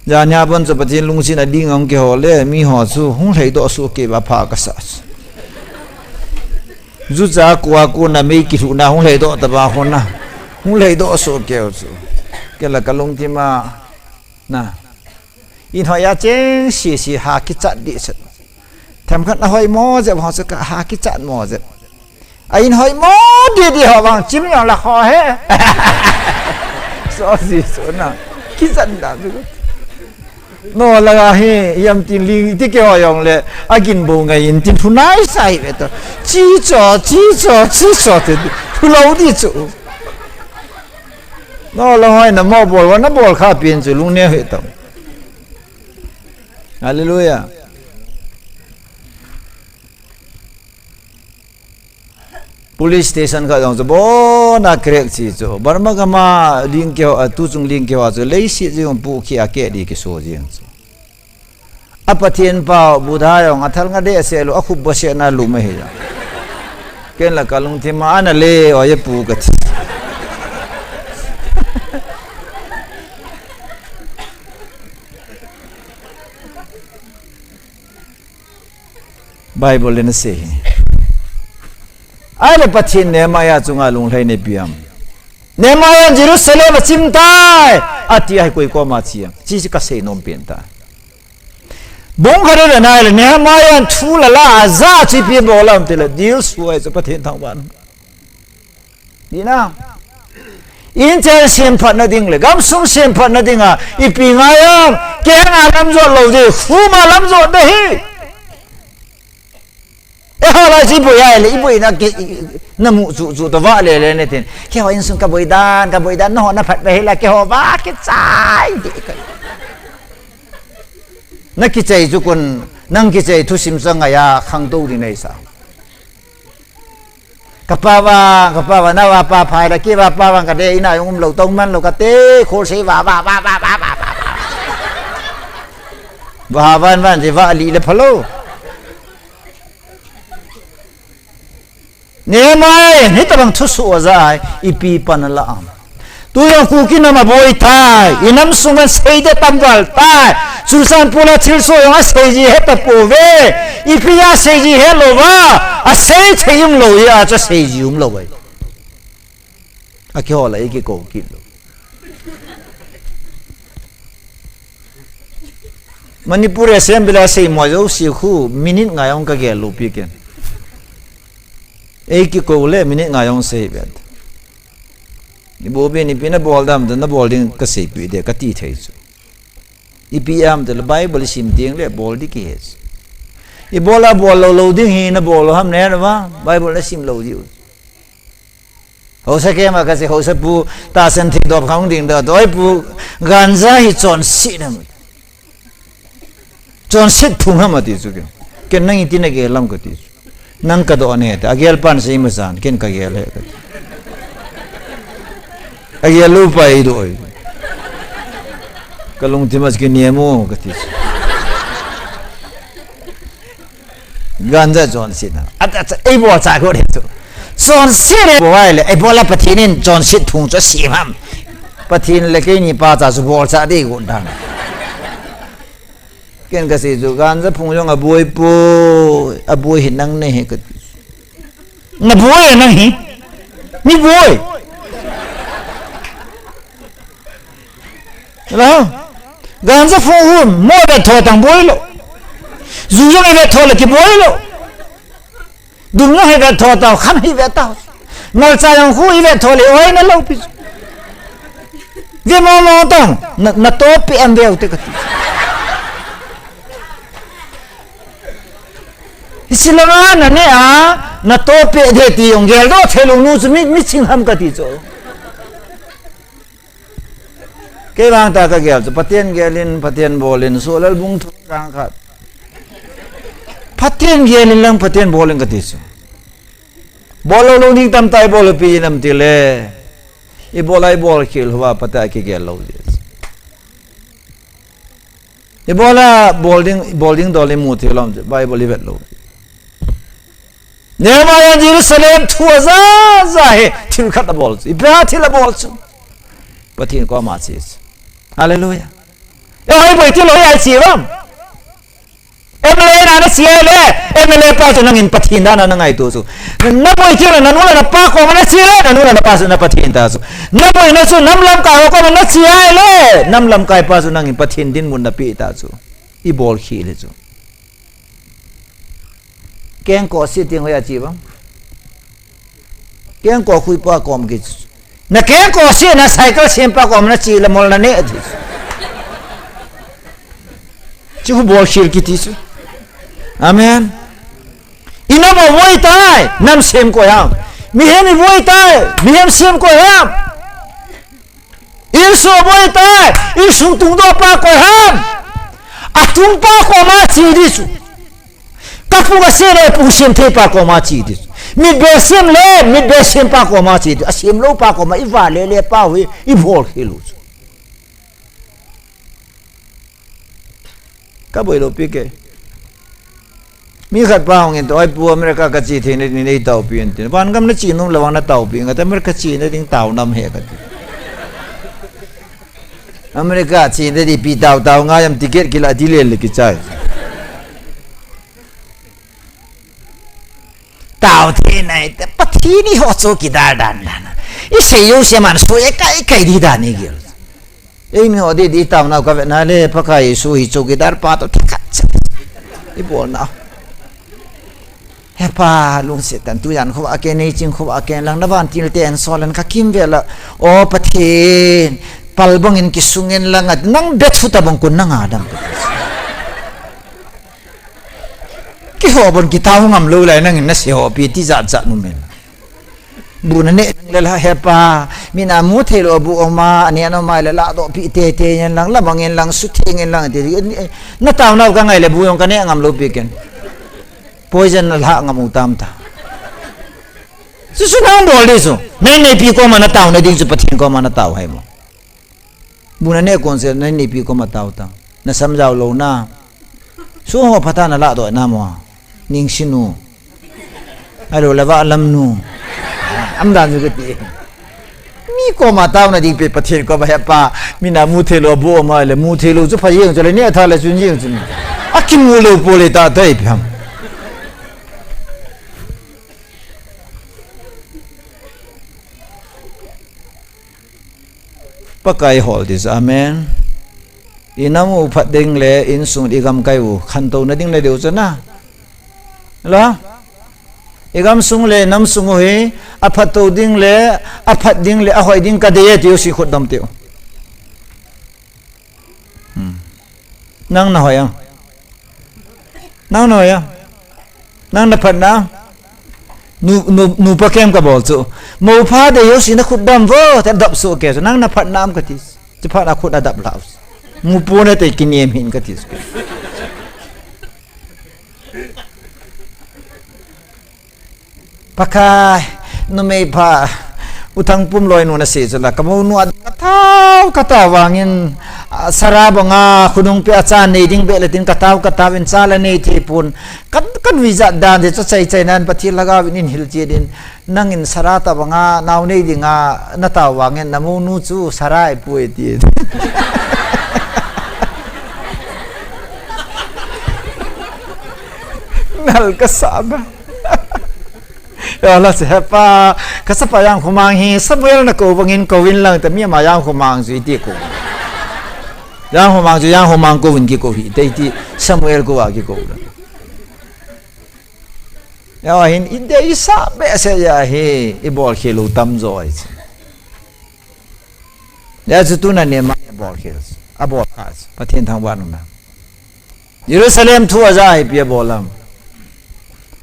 Jan nia bon chu Pathen lungsin a ding ang ke ho le, mi ho chu hung lhei doh su ke ba pha ka sa. Ju cha kua ku na mei ki hlu na hung lhei doh ta ba ho na. Hung lhei doh su ke chu. Ke la ka lungthim a na. In hoi a cheng si si ha kichat di set. Themkhat a hoi mo jep ho chu ka ha kichat mo jep. A in hoi mo di di ho vang chim jong la kho he. So si so na. Kichat da chu. No la ga hi yam tin ling ti ke ho jong le. A gin bo ngai in tin thu nai sai ve to. Chi cho, chi cho, chi cho te. Thu lou di chu. No la hoi na mo bol wa na bol kha pin chu lung ne he tong. Hallelujah. Police station kha jong chu bon a crack chi chu. Burma gam a ling keo, a tu chung ling keo a chu leiset jong pu khi a ke di kiso jeng chu. A Pathen pau Buddha jong a thal nga de se lou, a khup bo se na lum ahi jong. Ken la ka lungthim a ana le o ye pu ka thi. Bible in asei hi. Ahile Pathen Nehemiah chunga lunglhai nei pi am. Nehemiah Jerusalem a chim tai. Ati ahi koi koma chi am. Chi chi ka sei nom pen tai. Bung khat a na ahile Nehemiah thu la la a ja chi pi bol am ti le dil suai chu Pathen thangvah. Dina. In chen semphat na ding le, gamsung semphat na dinga, ipi ngai am, kei a lam jot lou ding, khu ma lam jot ding ahi. E ha lai si boi ai le, i boi na ke, i, na mu chu, chu to va le le ne tin. Kei ho insung ka boi dan, ka boi dan, na ho na phat ve hi la, kei ho va kichai ding ka. Na kichai chu kun, nang kichai thusim sa ngai a, khangtou ding nei sa. Ka pa vang, ka pa vang, na va pa phai la, kei va pa vang ka de, ina jong um lou, tong man lou ka te, khol sei va, va, va. Va van van, ti va li le phalo. Nehemiah, hitabang thusoh a ja ai, ipi pan a la am. Tu jong Kuki nam a boi tai, i nam sung a sei de tam val tai. Churachandpur a thilsoh jong a sei ji he ta pouve. Ipi a sei ji he lou va, a sei thei um lou hi a chu sei ji um lou vai. A kihol a i kikou kit lou. Manipur Assembly a sei mo jouse khu minute nga jong ka gel lou pi ken. Ei kikou le minute nga jong sei vet. Ibola ipi na bol dam, na bol ding ka seipi de ka ti thei chu. Ipi am te le Bible sim ding le bol di ki he chu. Ibola bol lou lou ding hi na bol lou ham ne na va, Bible na sim lou diu. Hausa kema ka sei, hausa pu, ta sen thi dop khang ding da, doi pu, ganja hi chonset na. Chonset phung ham ati chu ke. Ken nang iti na gel lam ka ti chu. Nang ka do ne ta, a gel pan sei ma san, ken ka gel he ka ti. A gel lou pa i do. Ka lungthim a chu ki niam u ka ti chu. Ganja chonset na. Ata, ata, ei bolcha ko de chu. Chonset le bol le, ei bol a Pathen in chonset thung chu asem ham. Pathen le keini pachat chu bolcha ding gon dan. Ken kasei chu ganja phung jong aboi poi, aboi hi nang nahi kati. Naboi nang hi. Naboi. Hello? Ganja phung hon, mo ivet tho tang boi lou. Ju jong ivet tho le kiboi lou. Dum jong ivet tho tang, kham ivet tho. Malcha jong khu ivet tho le, oi na lou pi. Ve mo mo tang, na, natoh pi am veu te kati. Hiche langa nane a, natoh pi de ti jong geldoh thei lou nu chu mi, mi ching ham kati chu. Kei vang ta kagel chu, Pathen gelin, Pathen bolin, Solal bung thum chang khat. Pathen gelin lang, Pathen bolin kati chu. Bol lou lou ding tamtah ibol pi nam tile. Ibol a ibol khel uva Pathen kigel lou ding. Ibol a bol ding, bol ding dol imu thei lou, Bible ivet lou. Nehemiah Jerusalem thu aja, ja hi, thil khat abol chu. Ipi a thil abol chu. Pathen koma che chu. Hallelujah. E, hoi boi thil hoi ai che bam. M L A na na che le, M L A pa chu nangin Pathen dan a na ngaito chu. Na boi thil na nu le na pa koma na che le, na nu le na pa chu na Pathen ta chu. Na boina chu nam lamkai ho koma na che ai le, nam lamkai pa chu nangin Pathen dinmun na pe ta chu. Ibol khel le chu. Kengkoh se teng hoiya che bang. Kengkoh khui pa kom kiti. Na kengkoh se na cycle sem pa kom na che le mol na ne ati. Chu khu bol khel kiti chu. Amen. Inam a boi tai, nam sem koi ham. Mihem iboi tai, mihem sem koi ham. Insung boi tai, insung tungdoh pa koi ham. Atung pa koma che di chu. Kapu kasem le pu sem thei pa koma che di chu. Mitbe sem le, mitbe sem pa koma che di chu. Asem lou pa koma iva le le pa hui, ibol khel u chu. Kaboi lou pi ke. Mi khat pa hung in, "Oi pu, America kache thei nading nei taopi in," tin. Vangam nache nom le vang nataopi, ngate America chena ding tao nam he kati. America chena ding ipi tao tao ngai am ticket kila ti le le kichai. Tao thei nai te, Pathen in eiho chu kidal dan dan. Isei jouse man sui e kai kai di dan igel. Eimi ho di di taonau kavet na le, Pakai Jesu hi chowkidar pa toh thakhat cha. Ibol nau. He Pa, lungset tah in tujan khovah a ken, neiching khovah a ken lang, na vantil te hin sol in kakimvel a. O Pathen, pal bang in kisung in lang, nang bia chu tabang kon nang a dam. Keiho bon kitao ngam lou lai nangin nasei ho pi ti jat jat nom in. Bu naneh le la he Pa, mi namu thei lou bu um a, aneh nom a le ladoh pi tei tei in lang, lamang in lang, sutheng in lang, ti, nataonau kangai le bu jong kaneh ngam lou pi ken. Poison nalha ngam u tam ta. Chu chu nang bol di chu. Nang neipi koma natao nading chu Pathen koma natao hai mo. Bu naneh kon se, neipi koma tao ta. Nasam jao lou na. Song ho phatah a naladoh na mo. Ningsin u. Ahilou le vahlam nu. Umdan chu kati. Mi koma tao nading pe Pathen koma he Pa. Mi namu thei lou bu um a le mu thei lou chu pha jeng chu le neh tha le chun jeng chu. Akimu lou po le ta tai pham. Pakai hol di chu, amen. Inam u phat ding le, insung igamkai u, khantou nading le diu chu na. Lo? Igamsung le, namsung u hi, aphat tou ding le, aphat ding le, ahoi ding kadei e tiu si khut dam tiu. Hmm. Nang nahoi a. Nang nahoi a. Nang naphat na. Nu, nu, nupa kem kabol chu. Mou pha dei jouse nakhut dam vo, te dap su ke chu. Nang naphat nam kati. Chuphat a khut adap lau. Mu pu nate kinem hin kati chu. Pakai, numei pha, U Thangpum loinu nasei chu la, kamou nu a katao, katao vangin, Sarah banga khonung pia cha nei ding beh le tin katao katao in cha la nei thei pon. Kan, kanui jat dan te chu chai chai nan Pathen lhagao in eihil cheh din. Nangin Sarah tobanga nao nei dinga natao vangin namonu chu Sarah ahipoi ti. Nal kasa ba. Yo la se pa, kasa pa Jangkhomang hi Samuel nakou bangin kou in lang ta mi ama Jangkhomang chu iti kou. Jangkhomang chu Jangkhomang kou in kikou hite ti Samuel kou a kikou la. Yo hin idei sa behseh a hi ibol khel u tamjo ahi. Hijeh chun tuna Nehemiah abol khel. Abol kha. Pathen thangvah in um hen. Jerusalem thu aja hi ipi abol ham.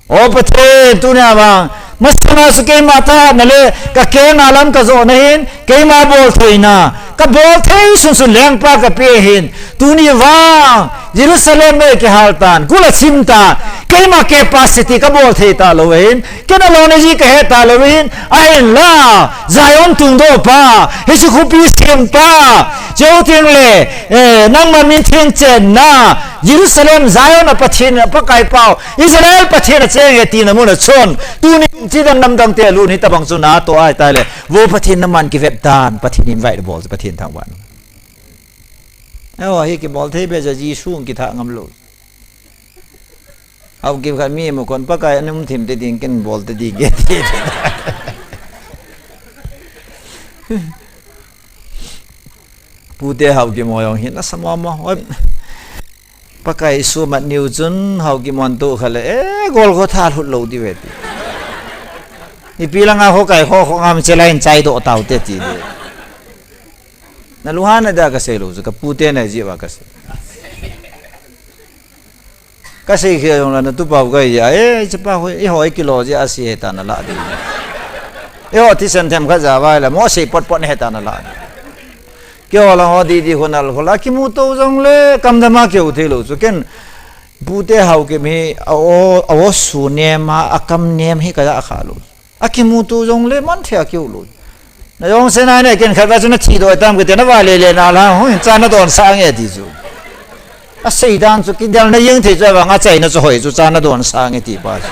O Pathen, tuni a vang masanga chu keima thahatna le kakeng a lam kajohna hin keima boltheina, kabol thei sunsun lengpa kape hin. Tuni vang Jerusalem nei kihal tan, kul achim tan, keima capacity kabol thei talou hin, ken alona ji kahe talou hin, ahinla Zion tungdohpa, hiche khopi sempa, chuteng le, eh, nangma min theng chenna, Jerusalem, Zion a Pathen, a Pakai pau, Israel Pathen acheng e tina mun a chun, tuni chidang namdang te alut hitobang chu natoh ahitai le, vo Pathen naman kivet tan, Pathen invite bol, Pathen thangvah in. Aw, hi kibol thei beh jeh a Jesu kitha ngam lou. Haokip khat mi mu kon Pakai ana um thim te ding ken bol te ding ke ti. Pute Haokip mo jong hin asa mama. Pakai sumat niu chun Haokip mon tu kha le, eh, Golgotha lhut lou di ve ti. Ipi langa ho kai ho ho ngam che lain chai doh tau te ti di. Na lunghang na dia kasei lou chu, kapute na jeh uva kasei. Kasei khel jong la na tupa u kahi a, eh, chapa hoi, eiho ikilo jeh a se he ta nala di. Eiho thisan them khat ja vai la, mo sei potpot he ta nala di. Keiho lang ho di di ho nal ho la, kimuto jong le, kamdam a keu thei lou chu, ken pute Haokip hi, a o, a o su nem a, a kam nem hi kaja kha lou. Akimuto jong le man thei a keu lou. Na jong se nai ne ken khat va chu na thi doi tam kiti na va le le na la, hoi, cha na don sah nge ti chu. Asei dan chu kidel na jeng thei chu avang a chaina chu hoi chu cha na don sah nge ti pa chu.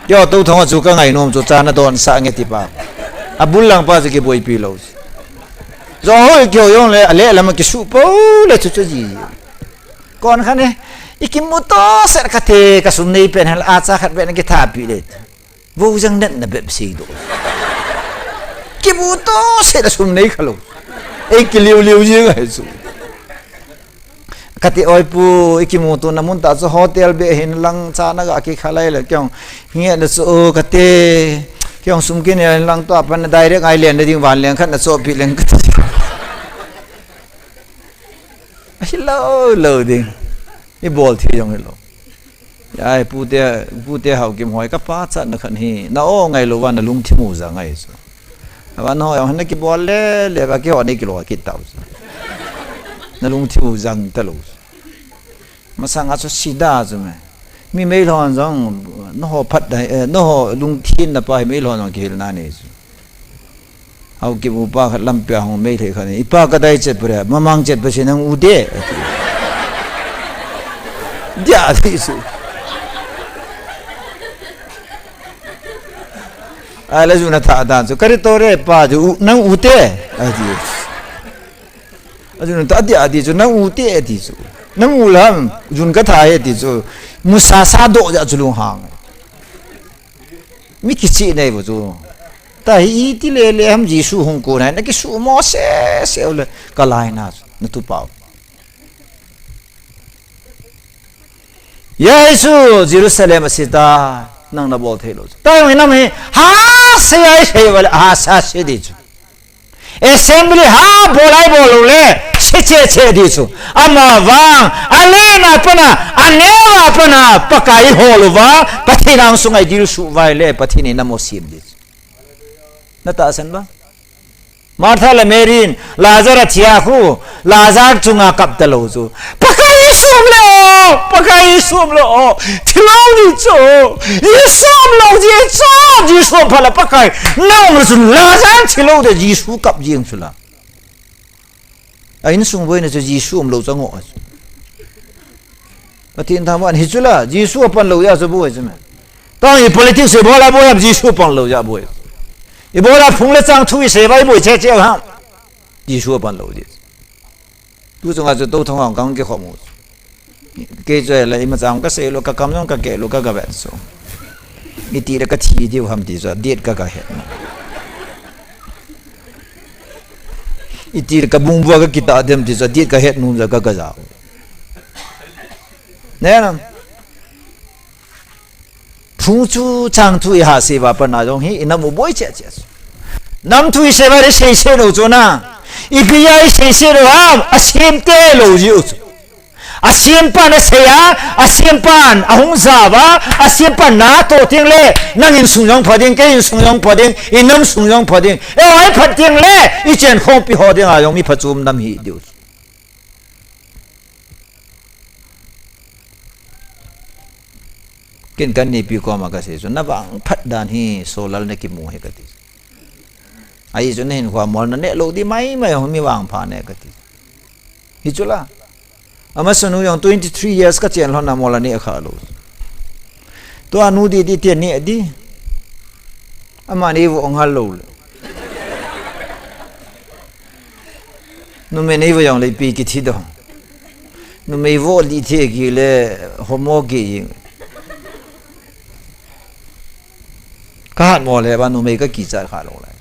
Yo tu thong chu ka ngainom chu cha na don sah nge ti pa. Abul lang pa chu kiboipi lou. Jong hoi keu jong le, ale lam kisu po le chu chu ji. Kon khan e, ikimuto set kate kasum nei pen hel a cha khat pen kitha pi le. Vo jang net na bep sei doh. Kimuto set a sum nei kha lou. Ei kiliu liu jing ahi chu. Kati oi pu, ikimuto na mun ta chu hotel beh hin lang cha na ga kikha lai le kei jong. Nge na chu kati, kei jong sum kine lang to apan direct ai len ding van leng khat na chopi leng kati. Hilou, lou ding. Ibol thei jong hilou. Ai, pute, pute Haokip hoi ka pachatna khat hi. Na o ngai lou va na lungthim u jang ahi chu. Avan ho jong na kibol le, le va keiho nei kilo kit tau chu. Na lungthim u jang talou chu. Masang a chu sida chu me. Mi meilhon jong, na ho phat dai, eh, na ho lungthim na pa hi meilhon jong kihil na nei chu. Haokip upa khat lampi a hung Meitei khat in, "Ipa kadai chet pure, mamang chet pase nang u te," ati. Dia ati chu. Ai la jun atha dan chu, "Kari to re pa chu, u, nang u te," ati. Ajun ta dia ati chu, "Nang u te," ati chu. "Nang u lam, jun katha e," ati chu. Musa sa doh ja chu lunghang. Mi kichih nei vo chu. Ta hi iti le le ham Jesu hung kon hai na kisumo sese u le ka lai na chu, na tupa u. Jesu Jerusalem a sita nang na bol thei lou chu. Ta jong inam hi ha se ai sei vale ha sa se di chu. Assembly ha bol ai bol lou le, se che che di chu. Ama vang, a lena pana, a neo a pana, Pakai hol uva, Pathen angsunga i dil suh uva le, Pathen in amo sim di chu. Na tahsan ba? Martha le Mary in, Lazar athi a khu, Lazar chunga kap talou chu. Pakai i sum le o, Pakai i sum le o, thilou di chu, i sum lou di chu, Jesu phala Pakai, na um le chun Lazar thilou de Jesu kap jing chu la. A insung boina chu Jesu umlou chu angoh a chu. Pathen thangvah in hichu la, Jesu apan lou jeh a chu boi chu me. Tang hi politics ibola boi ham, Jesu pan lou jeh a boi. Ibola phung le chang thu isei uva iboi cheh cheh ham. Jesu apan lou jeh. Tu chunga chu tou thong hong kang kikhom u. Kei chu la imachang kasei lou, kakam jong kakeh lou, ka, kavet so. Iti le kathi diu ham ti chu, date ka, kahet nom. Iti le kabungbua kakitah dem ti chu, date kahet nom chu, ka, kajao. Ne na. Phung chu chang thu iha sei uva pat na jong hi, inam u boi cheh cheh chu. Nam thu isei uva isei sei lou chu na. Ipi a isei sei lou ham, asemte lou jeh u chu. Asempan asei a, asempan ahung ja uva, asempan natoh teng le, nang insung jong pha ding, kei insung jong pha ding, inam sung jong pha ding. Eiho phat teng le, ichen khompi ho dinga jong mi phachom nam hi diu chu. Ken kanipi koma kasei chu, navangphat dan hi Solal nakimu ahi kati. Ahi chu nahinkhoa mol naneh lou di maimai hung mi vangpha ne kati. Hichu la. Amasanu jong twenty three years kachen lhon a mol aneh kha lou. Tua nu di di ti aneh di. Amani eivoh ngal lou le. Numei neivoh jong le ipi kithi dong. Numei voh di thi kile homo ki. Kahat mo le ba numei kakichat kha lou lai.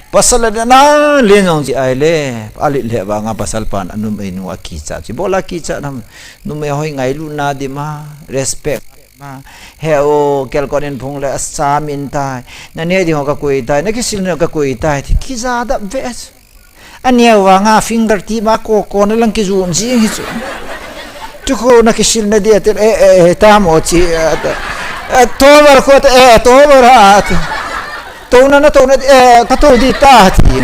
Pasal le na len jong chi ai le, alet le vanga pasal pan anumeinu akichat chi. Ibola kichat nam, numei hoi ngailutna di ma, respect ma. He o, kelkot in phung le asa min tai. Naneh ding ho kakoi tai, nakisil na kakoi tai. Ti kija dap ve. Aneo vanga finger tip a koko na lang kijun jing hi chu. Tukhu nakisil na dia te, eh, eh, eh, tamo chi, eh, ta. Eh, tovar ko te, eh, tovar ha te. Touna na touna, eh, katou di ta ti.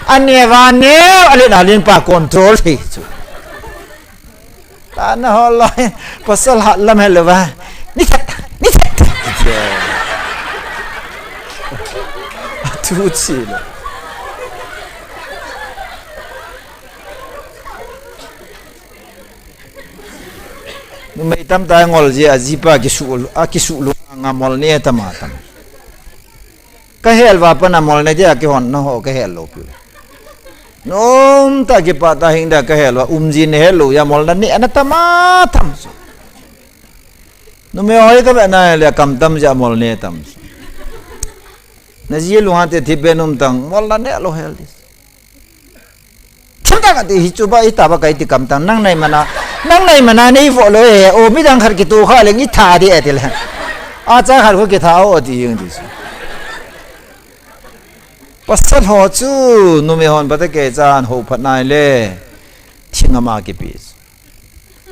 Aneo va neo, alen alen pa control thei chu. Tana ho loi, pasal hat lam helou va. Ni that, ni that. Atu chi lo. Numei tamtah ngol jeh a jipa kisu, akisuh lou nga mol ne tam a tam. Kahel uva pat na mol ne dia kihon na ho kahel lou piu. Nomtah kipah tah hing dia kahel uva, umjin nehel lou jeh a mol naneh ana tam a tam chu. Numei hoi kavet na le kam tam jeh a mol ne tam chu. Naji lunghan te thipbeh um tang, mol naneh lou hel di. Thil dang ati hi chu ba, ita ba kai ti kam tang, nang nai mana, nang nai mana neivoh lou e, o midang khat kitoh kha leng itha di e ti le. Acha khat khu kitha o ti jing ti chu. Pasal ho chu, numei hon pata kei chan ho phat nai le, thing ama kipe chu.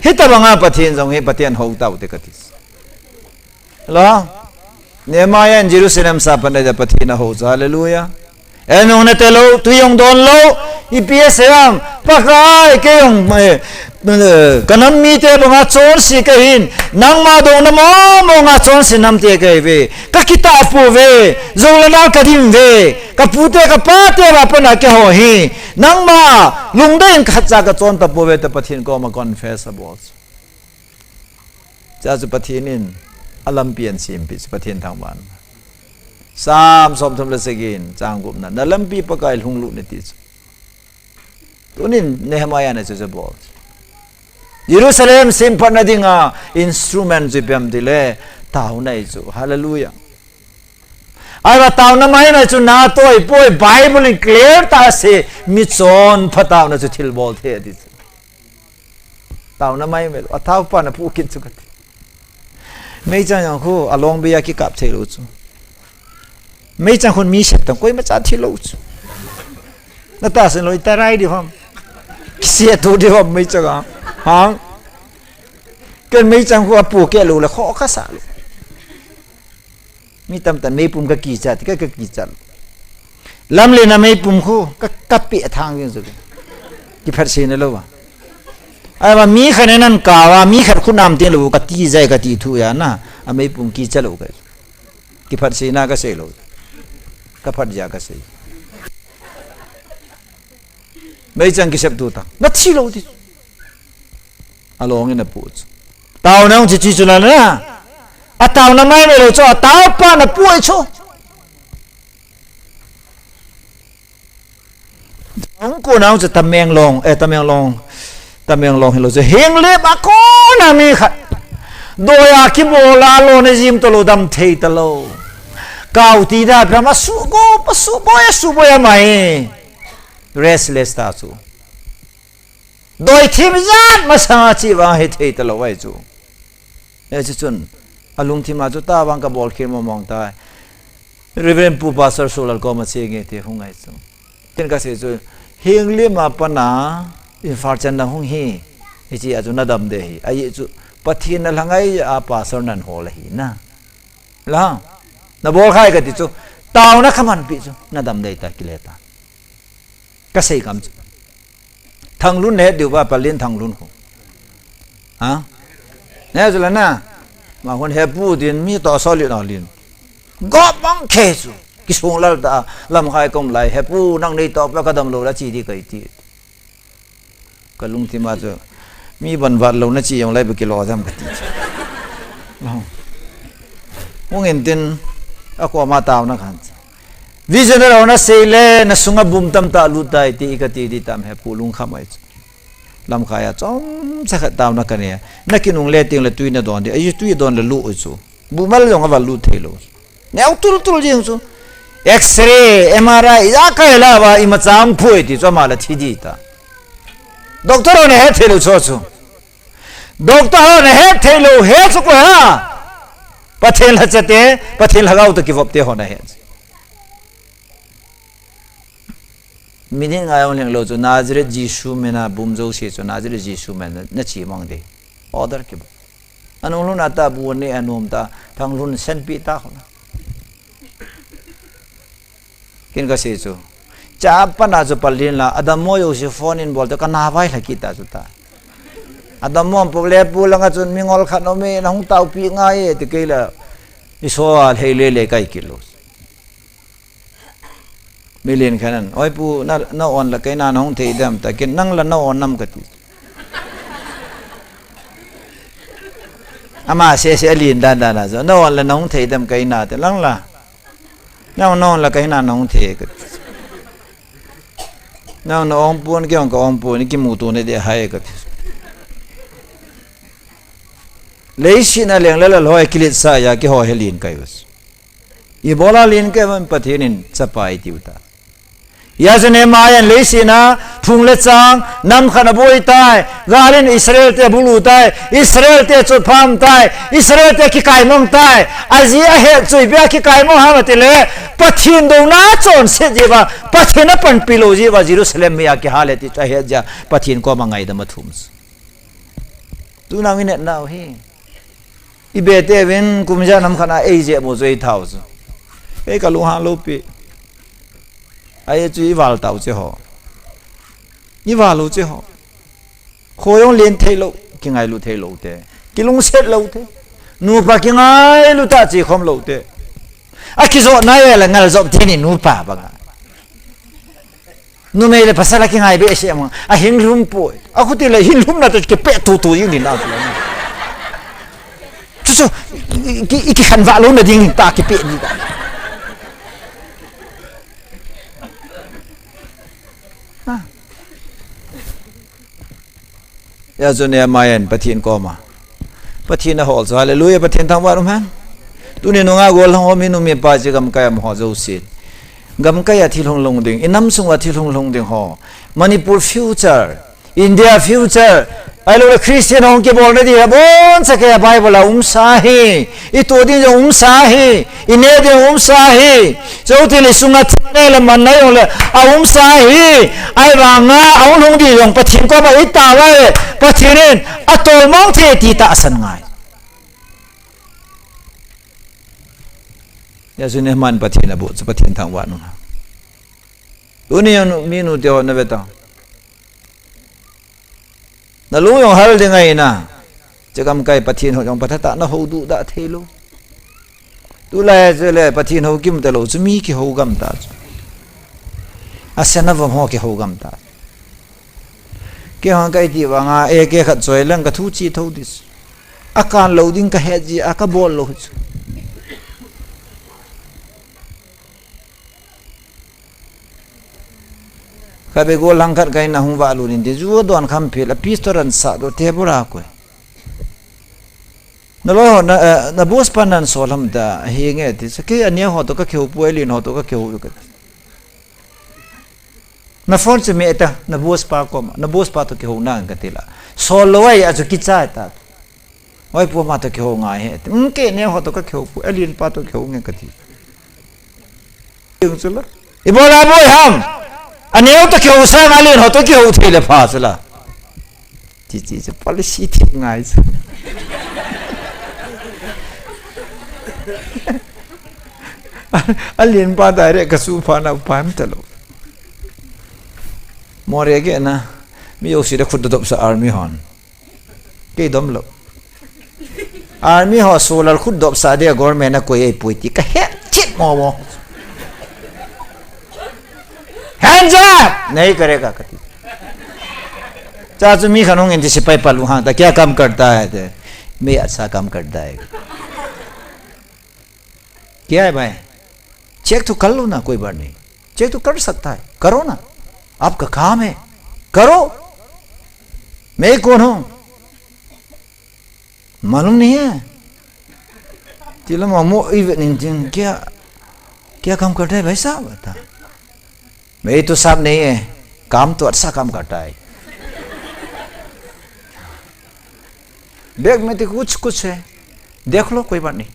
Hitabanga Pathen jong hi Pathen hou tau te kati. Lo? Nehemiah in Jerusalem sapan le Pathen ahou chu, hallelujah. Enung nate lou, tui jong don lou, ipi asei am, Pakai kei jong, eh, eh, kanam mite banga chonse kahin, nangma dongna mong monga chonse namte kahiuve, kakitah pouve, jou le nal kadim uve, kapute kapate va pana keiho hi, nangma lungdei in khatcha kachon tapouve tia Pathen koma confess abol chu. Chua chu Pathen in alampi ahin sempeh chu Pathen thangvah in. Psalm somthum le sagi in chang gupna, nalampi Pakai lhunglut in ati chu. Tunin Nehemiah in achu chu abol chu. Jerusalem semphatna dinga instrument chu ipi ham itile taona ahi chu. Hallelujah. Ahivang taona maimai chu natoh poi, Bible in clear tah a asei, michonpha taona chu thilbol thei ati chu. Taona maimai lou, athaopa napu kit chu kati. Meichang jong khu, along bei a kikap thei lou chu. Meichang khun mi set tang, koimacha thi lou chu. Natahsan lou, itarai di ham. Kisiatu di ham, meichang a. Hang. Ken meichang khu apu keh lou le, kho kasa lou. Mi tamtah meipum kakichat, ka, kakichat. Lamlen a meipum khu, ka, kapeh thang jing chu. Kiphatseina lou va. Ahivang mi khat in ahin kap a, mi khat khut nam teng lou, kati jai, kati thu jeh a, ameipum kicha lou ka. Kiphatseina kasei lou. Kaphat jeh a kasei. Meichang kisep tu ta. Na thi lou ti. Along in apu chu. Taona hung chi chi chu la na. A taona mai mai lou chu, a tao pa na pu ai chu. Hung ko nau chu Tamenglong, eh, Tamenglong. Tamenglong hilou chu. Henglep a kona mi khat. Doi a kibol a lona jim talou, dam thei talou. Kau ti da, pram a su go, pa su boi, a su boi a mai. Restless ta chu. Doi thim jat masanga chi vang he thei talou ai chu. E chu chun, alungthim a chu ta vang ka bol khel mong mong ta. Reverend Pu Pastor Solal koma che nge te hung ai chu. Tin ka sei chu, Henglep a pana, Imphal chan na hung hi, hichi a chu na dam de hi. Ahi chu, Pathen na lhangai a pastor nan hol ahi na. La, na bol khai ka ti chu, taona ka man pi chu, na dam de ta kile ta. Ka sei kam chu. Thanglun ne diu ba palin Thanglun ko. Ha? Ne chu la na. Ma hun he pu din mi to so li no lin. Go bang khe chu. Ki sung lal ta lam khai kom lai he pu nang nei to pa ka dam lou la chi di kai ti. Ka lungthim a chu. Mi ban vat lou na chi jong lai ba ki lo jam ka ti chu. Hung in tin a ko ma tao na khan. Vision a lo na sei le, na sunga bum tam ta lut tai ti, i ka ti di tam he pu lung kha mai chu. Lam khai a chom cha khat tao na ka ne. Na ki nung le ting le tui na don di. Ai tui don le lu chu. Bu mal jong a va lu thei lo. Neo tul tul jing chu. X-ray, M R I, ya kai la ba i ma chang phui ti chu ma la thi di ta. Doctor ne he thei lo chu chu. Doctor ho na het thei lou he chu ko ha. Pathen lhacha te, Pathen lhagao to kivop te ho na het. Minute nga jong lhing lou chu Nazareth Jesu mina bum jouse chu Nazareth Jesu mina na chi mang de. Order kibol. Anung lhun a ta bu ne anom ta, Thanglun sen pi ta ho na. Kin ka sei chu. Cha pana chu palin la, Adam mo yo si phone in bol to ka na vai lha kita chu ta. Adam mo pok le pu langa chun mi ngol khat no me na hung tau pi ngai e ti kei la. I so a lhei le le kai kilo. Milin khanan, oi pu na, na on la kai na na hung thei dam ta kin nang la na on nam ka ti. Ama se se alin dan dan a chu, na on la na hung thei dam kai na te lang la. Nang nong la kai na nong the ka. Nang na ong pun ke ong ka ong pun ki mu tu ne de hai ka. Leiset na leng la la lhoi kilet sa ya ki ho he lin kai bas. I bola lin kai man Pathen in chapai tiu ta. Ya chu Nehemiah in leiset a phung le chang, nam khat a boi tai, gal in Israel te bulu tai, Israel te chotpham tai, Israel te kikaimong tai, aji ahet chu ipi a kikaimong ham ati le, Pathen douna chonset jeh uva, Pathen a panpi lou jeh uva, Jerusalem mi a kihal e ti chu ahet jeh a, Pathen koma ngaidam a thum. Tuna minute nau hi. I be te vin kum ja nam khat a ei je mo joi thau chu. Ei ka lu ha lo pi. Ai chu i val tau che ho. I val lo che ho. Kho jong len thei lo, ki ngai lu thei lo te. Ki lungset lo te. Nu pa ki ngai lu ta chi khom lo te. A ki jo na ye la ngal jo te ni nu pa ba nga. Numei le pasal a kingai behseh mong. A hinglum poi. A khuti le hinglum na to kipe tutu jing din a tu. Chu chu, i, i, i kikhanvah louna ding ta kipe di ta. Ha. Ya chu Nehemiah in Pathen koma. Pathen a hol chu, hallelujah, Pathen thangvah um hen. Tuni nunga gollhang ho minu mipa chi gamkai a um ho jouse. Gamkai a thil hung lhung ding, i nam sunga thil hung lhung ding ho. Manipur future, India future, ahilou le Christian hung kibolna ding a boncha kei a Bible a um sa hi. I tu ding jong um sa hi, i ne ding um sa hi. Chutile sunga thil ne le man na jong le a um sa hi. Ahivanga a hung lhung ding jong Pathen koma i tao le Pathen in a tolmang thei ti tahsan ngai. Ya chu Nehemiah in Pathen a bu chu Pathen thangvah nung. Tuni jong minu te ho na ve ta. Na lu jong hal ding ahi na. Che gamkai Pathen ho jong phatah tah na hou duh dah thei lou. Tulai chu le Pathen hou kim ta lou chu mi kihou gam ta chu. A sen a vom ho kihou gam ta. Kei hon ka iti vanga, eh, kei khat choi leng ka thu chi tho dis. A kan lo ding ka het ji, a ka bol lo chu. Ka be go lang khat ka in a hung va lu nin de ju don kham phil, a pistol an sa do te bora koi. Na loi ho, na, eh, na boss pa nan sol ham da, hi nge ti, sa ke a nia ho to ka kheu pu, a lien ho to ka kheu ka. Na phone chu me ta, na boss pa koma, na boss pa to kihou nang ka ti la. Sol lo ai a chu kichai ta. Oi pu ma to kihou ngai he. Um, ke ne ho to ka kihou pu, a lien pa to kihou nge ka ti. Yung chu la. I bola boi ham. A neo to kihou sa, a lien ho to kihou thei le pha chu la. Chi, chi, chi, policy thip ngai chu. A lien pa direct ka su pha na pam ta lo. More ke na, mi yo si da khut dop sa army hon. Kei dom lo. Army ho solar khut dop sa de government a koi ei pui ti ka het chit mo mo. Hands up! Nahi karega ka ti. Cha chu mi khan hung in ti sipai pa lu hang ta, kya kam karta hai te. Main aisa kam karta hai. क्या है भाई? चेक तो कर लो ना, कोई बात नहीं। चेक तो कर सकता है, करो ना। आपका काम है, करो। मैं कौन हूँ? मालूम नहीं है। तिला मामो इवे निंजिन क्या, क्या काम करता है भाई साहब? बता। मैं तो साहब नहीं है, काम तो अच्छा काम करता है। बैग में तो कुछ कुछ है, देख लो, कोई बात नहीं।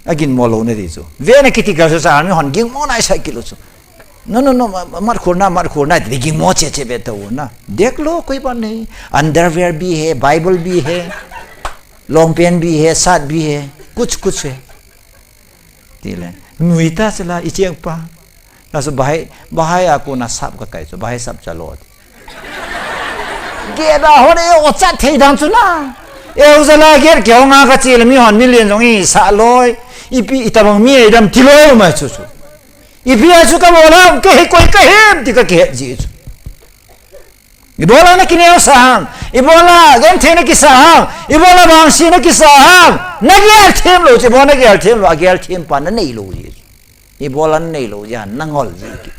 Agin mo lo ne di chu. Ve na kiti ka chu sa, mi hon ging mo na sa kilo chu. No, no, no, ma, ma, mat khur na, mat khur na, ti ging mo che che ve to na. Dekh lo, koi baat nahi. Underwear bhi hai, Bible bhi hai, long pant bhi hai, shirt bhi hai, kuch kuch hai. Ti le. Nui ta sila, i cheng pa. Na su bahai, bahai a ko na sap ka kai chu, bahai sap cha lo ti. Gate a hon e o chat thei dan chu na. E u zala gate ke hon a ka chi le mi hon million jong i sa loi. Ipi i tabang mi e dam ti loi ma chu chu. Ipi a chu ka mo la ke he koi ka hem ti ka ke ji chu. Ibola na kineo sa ham. Ibola genthei na kisa ham. Ibola vangsi na kisa ham. Na gel them lo chu, ibola na gel them lo, a gel them pa na nei lo ji chu. Ibola na nei lo ji, na ngol ji ki.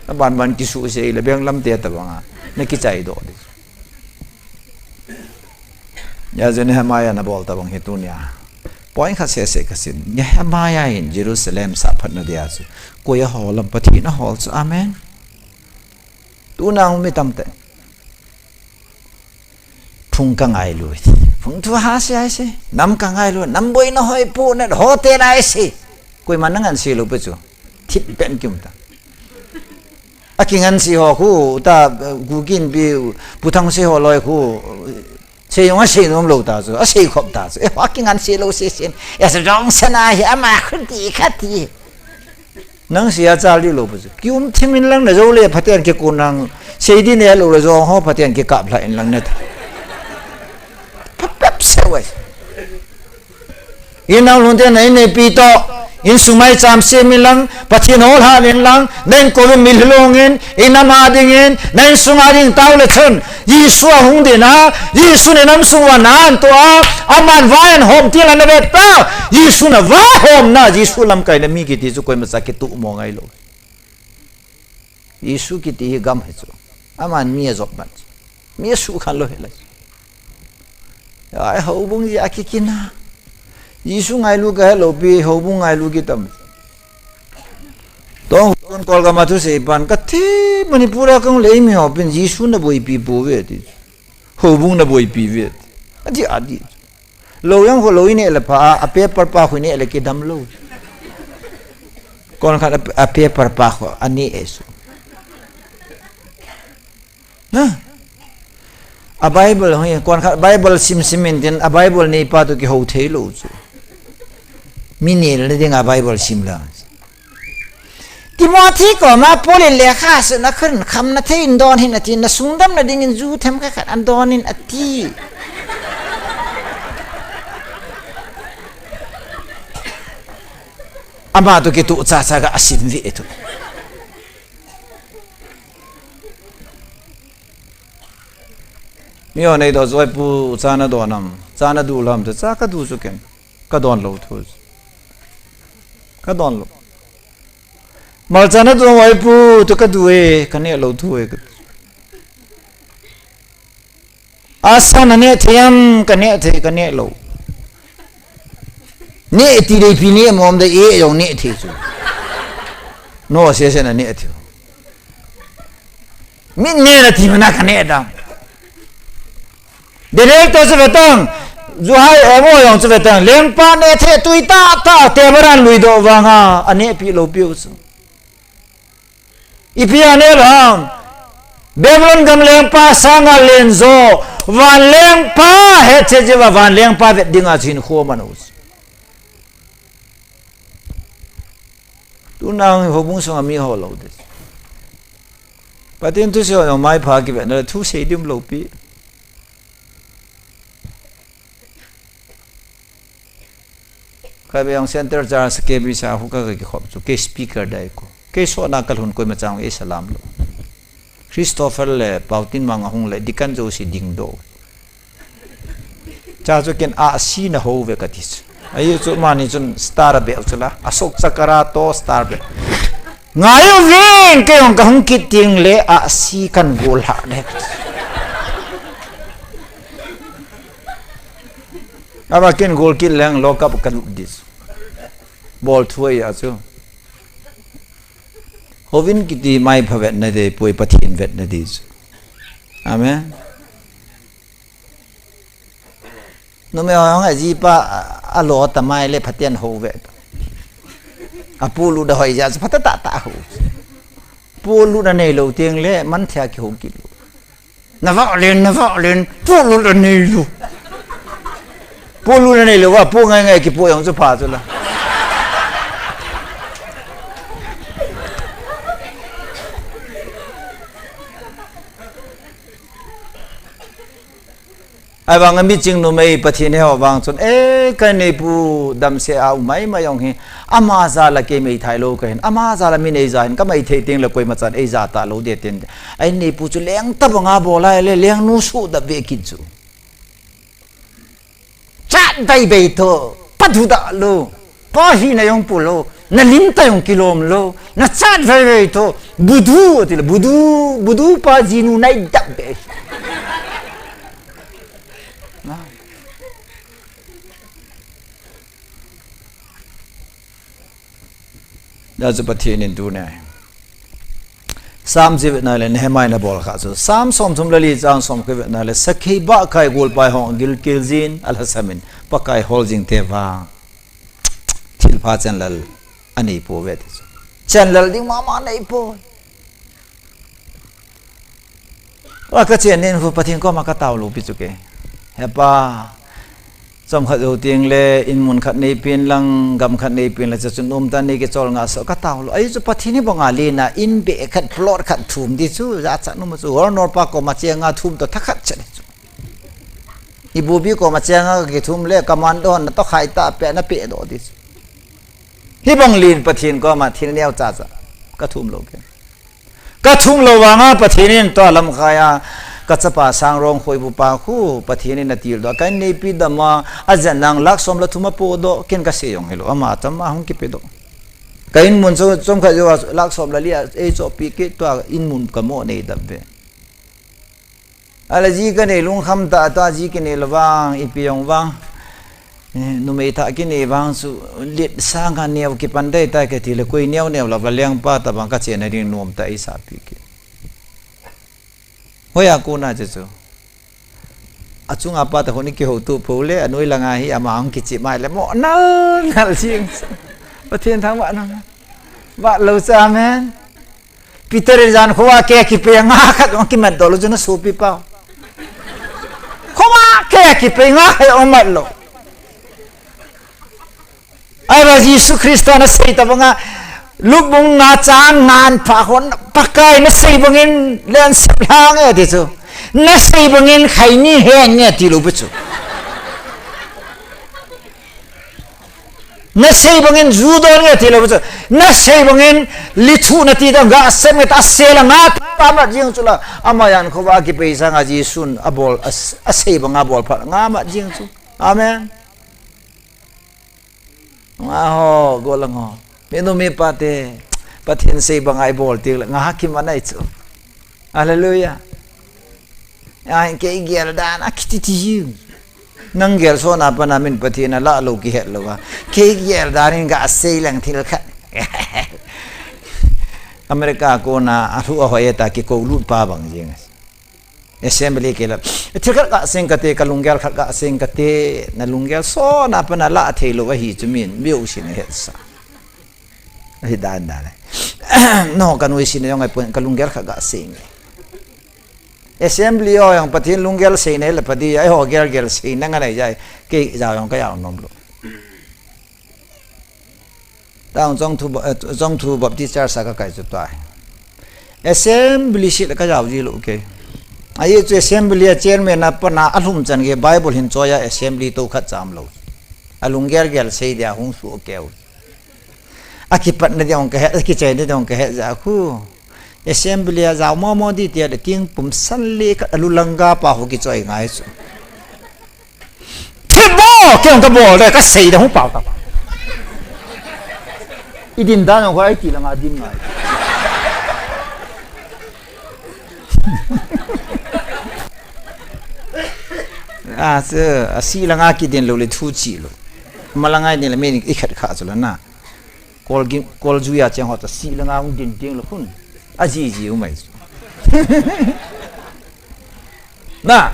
Na ban ban kisu se le beng lam te tabang a. Na kichai doh di. Ya je Nehemiah na bol tabang hi tunia. Point khat sese ka sin. Nehemiah in Jerusalem sah phat na dia chu. Koi a hol am, Pathen a hol chu. Amen. Tuna hung mi tamte. Phung ka ngailu. Phung thu ha se ai se. Nam ka ngailu. Nam boina hoi pu na hotel ai se. Koima na ngan se lo pe chu. Thip pen kium ta. A kingan se ho khu ta, eh, gu kin pi, pu thang se ho loi khu. Se jong a se nom lo ta chu. A se khop ta chu. Eh, a kingan se lo se sin. Eh, se jong se na hi ama khu ti kha ti. Nang sia chal di lo pa chu. Kium thim in lang na jo le Pathen kikon nang. Sei di ne lo le jo ho Pathen kikap lha in lang na ta. Pap pap se wai. In nang lung te na in nei pi to. In sumai cham se min lang. Pathen hol ha in lang. Nang ko mi lung in. In ama ding in. Nang sung a ding tau le chun. Jesu a hung ding a, Jesu in nam sung uva na an to a, aman vai an hom ti la na vet ta, Jesu na vai hom na, Jesu lamkai na mi kiti chu koima cha kitu mo ngai lo. Jesu kiti hi gam hi chu. Aman mi a jop man. Mi a su khan lo he lai. Ai houbung ji a kikina. Jesu ngailu ka he lo pi, houbung ngailu ki tam. Tong hon kol ka ma thu sei pan ka thi Manipur a kong lei mi ho pin Jesu na boipi pu ve ti. Houbung na boipi ve ti. A di a di. Lo yang ho lo i ne le pa a paper pa khu ne le ki dam lo. Kon khat a, a paper pa khu a ne e su. Na? A Bible hoi, kon khat Bible sim sim in tin, a Bible nei pa to kihou thei lo chu. Mi nei le ding a Bible sim la. Timothy koma Paul in lekha suna khun kham na thei in don hin ati, na sung dam na ding in ju them kha khat an don in ati. Ama to kitu cha cha ka asim vi e tu. Mi ho neidoh chu, "Oi pu, cha nadon am? Cha nadu lam?" Cha kadu chu ken. Kadon lou thu chu. Kadon lou. "Malcha nadon am oi pu?" Chu kadu e, kaneh lou thu e. "Asang naneh thei am?" "Kaneh thei, kaneh lou." Neh ti dei pi neh mom dei e, jong neh thei chu. No se se naneh thei. Min neh nati mana kaneh dam. Director chu vetang, Juhai emo jong chu vetang, lengpa neh thei tui tah tah te baran lui doh vanga, aneh pi lou piu chu. Ipi aneh lou ham? Babylon gam lengpa sanga len jo, van lengpa hetchet jeh uva van lengpa vet dinga chu hinkho aman u chu. Tuna houbung sunga mi ho lou ding. Pathen thusei ho jong maipha kivetna le thusei ding lou pi. Khatvei jong Center Church K B sa hu ka kikhop chu, kei speaker dai ko. Kei sona kalhun koima chang ei salam lou. Christopher le Pautin mang ahung le, Deacon Josie ding doh. Cha chu ken ahsi na ho ve kati chu. Ahi chu mani chun star beh chu la. Ashok Chakra to star beh. Ngai uvin, kei jong kahung kit ding le ahsi kan gol ha le. Ava ken gol kit leng lock up ka lut ding chu. Bol thu ahi a chu. Houbung kiti maipha vetna dei poi, Pathen vetna dei chu. Amen. Numei ho jong ajipa a, alo tamai le phaten ho ve. Apolut a hoi jeh chu phatah tah tah ho. Polut a neilou teng le manthei a kihou kit lou. Navah len, navah len, polut a neilou. Polut a neilou va, po ngai ngai kipo jong chu pha chu la. Ahivang a miching numei Pathen he ho vang chun, "Eh, ka neipu damsel a um mai mai jong hi, ama jal a kei meithai lou kahin, ama jal a mi neija hin, ka meithei teng le koima chan eija talou ding," tin. Ai neipu chu leng tabang a bol a le, lengnu suhdap ve kit chu. Chat vei vei to, patu da lou. Pa hina jong pu lou, na lim ta jong kilom lou, na chat vei vei to, budu, ati le, budu, budu pa jinu nai dap be. Na. Hijeh chun Pathen in tuni a Psalm chu vetna le Nehemiah in abol kha chu. Psalm somthum le li chang som chu vetna le, sakhi bahkai golpai hon gilkel jin, alhasam in Pakai hol jing te vang thilpha chenglel anei pouve ti chu. Chenglel ding mama nei poi. Alah, ka chen nin khu Pathen koma ka tao lou pi chu kei. He Pa, chomkhat jou teng le, in mun khat nei pen lang, gam khat nei pen lang, chuchun um ta nei kichol nga so ka tao lou. Ahi chu Pathen hi banga lena, in beh khat, plot khat thum di chu, jachat um chu, hol nor pa koma cheng a thum to thakhat chet chu. I bubi koma cheng a kithum le, commando na to khai ta pe, na pe doh di chu. Hibang len Pathen koma thil neo cha cha ka thum lou ke. Ka thum lou vanga Pathen in tua lamkai a, ka chapa Sangrong Khoibu pa khu Pathen in atil doh. Ka in neipi dam a, ajen lang lakh som le thum apoh doh, ken ka sei jong hilou, ama tam a hung kipe doh. Ka in mun chu chomkhat jou a lakh som le li a, ei chohpi kit tua in mun ka mo nei dam ve. Alah, ji ka nei lungkham ta, ta ji ka nei lou vang, ipi jong vang. Eh, numei tah ka nei vang chu, let sanga neo kipan dei ta ka ti le, koi neo neo lou va lengpa tabang ka chenna ding nom ta ei sa pi ki. Hoiya kona chu chu. Achunga pa ta honi kihouto pou le, anoi langa hi ama hung kichim mai le, mo nal, nal jing. Pathen thangvah nang. Vah lou cha amen. Peter in jan khoa ke kipe nga khat jong kimat doh lou chu na sopi pa. Khoa ke kipe nga khat jong mat lou. Ahivang Jesu Christa na sei tabanga Luke bung nga chang nga pha hon Pakai na sei bangin lensep lhang e ti chu. Na sei bangin khaini heng e ti lou pi chu. Na sei bangin ju don nge ti lou chu. Na sei bangin lithu na ti dam ga sem nge ta sel a nga Ka mat jing chu la, ama jan khovah a kipei sanga Jesun abol, a, asei banga bol phat, nga mat jing chu. Amen. Nga ho, golang ho. Minu mipa te, Pathen sei banga ibol teng le, nga ha kimanai chu. Hallelujah. Ai, kei gel dan, a kiti ti jing. Nang gel sona pana min Pathen a la lo kihet lou a. Kei gel dan in ga sei lang thil khat. America kona a thu a hoi ta kiko lut pa bang jing. Assembly ke la. Thil khat ka sing kate, ka lunggel khat ka sing kate, na lunggel sona pana la thei lou ahi chu min, biu sin het sa. Ahi dan dan le. No, ka nui sin jong ai pon, ka lunggel khat ka sing. Assembly ho jong Pathen lunggel seina le padi, ai ho gel gel seina nga nai jai, kei ja jong ka jao nom lou. Tang jong thu ba-, eh, jong thu Baptist Church a ka kai chu tai. Assembly si le ka jao ji lou kei. Ai chu assembly a chairman a pana a lhum chan ge Bible hin choi a assembly to khat cham lou. A lunggel gel sei dia hung su keu. A kipatna ding ka het, a kichaina ding ka het ja khu. Assembly a jao momo di tia de king pum san le ka alu langa pa ho kichoi ngai chu. Thil bo, kei ka bol de, ka sei de hung pao ta. I din dan ho ai ti langa din ngai. A, se, a si langa kidin lou le thu chi lou. Malanga din le min i khat kha chu la na. Kol gi-, kol juia cheng ho ta si langa hung din ding lou hun. A ji ji u mai. Na.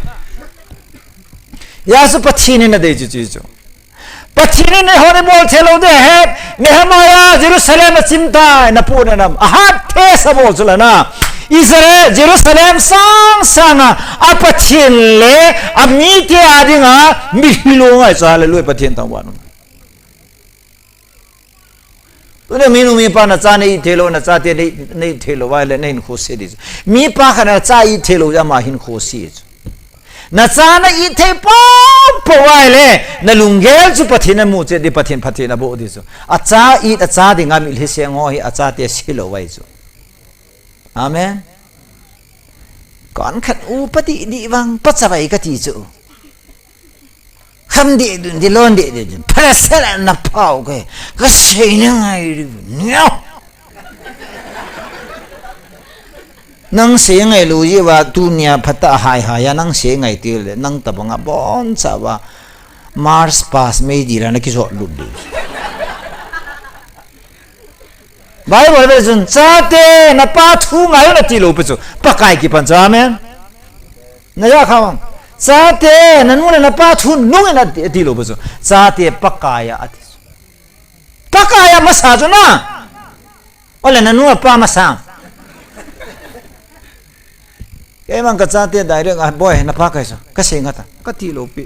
Hijeh a chu Pathen in adei chu chu chu. Pathen in eiho ni bol thei lou ding ahi. Nehemiah Jerusalem a chim tai, na pu na nam. A hat the sa bol chu la na. Israel, Jerusalem sang sang a, a Pathen le, a mite a dinga, mi hilou ngai chu, hallelujah, Pathen thangvah in um. Tuni minu mipa na cha na it thei lou, na chate na it, na it thei lou, vai le na hinkho se di chu. Mipa khat na cha it thei lou, ama hinkho se chu. Na cha na it thei popo vai le, na lunggel chu Pathen a mu che di, Pathen, Pathen a bo di chu. A cha it, a cha dinga mitlhi seng ho hi, a chate se lou vai chu. Amen. Kon khat upa di di vang, pa cha vai ka ti chu. Kham di dun, di lon di di dun. Pha sela na pau ke. Ka sei na ngai ri. Nio. Nang sei ngai lou ji va tunia phatah hai hai a nang sei ngai ti le. Nang tabang a bon cha va. March past May di la na kijot lut di. Bible ve chun, chate, na pa thu ngai un ati lou pi chu. Pakai kipan chu, amen. Na ja kha vang. Chate, na nu le na pa thu nung in ati, ati lou pi chu. Chate, Pakai a ati chu. Pakai a masa chu na. Ole na nu a pa masa. Kei mang ka chate direct a, boy, na pa kai chu. Ka sei nga ta. Ka ti lou pi.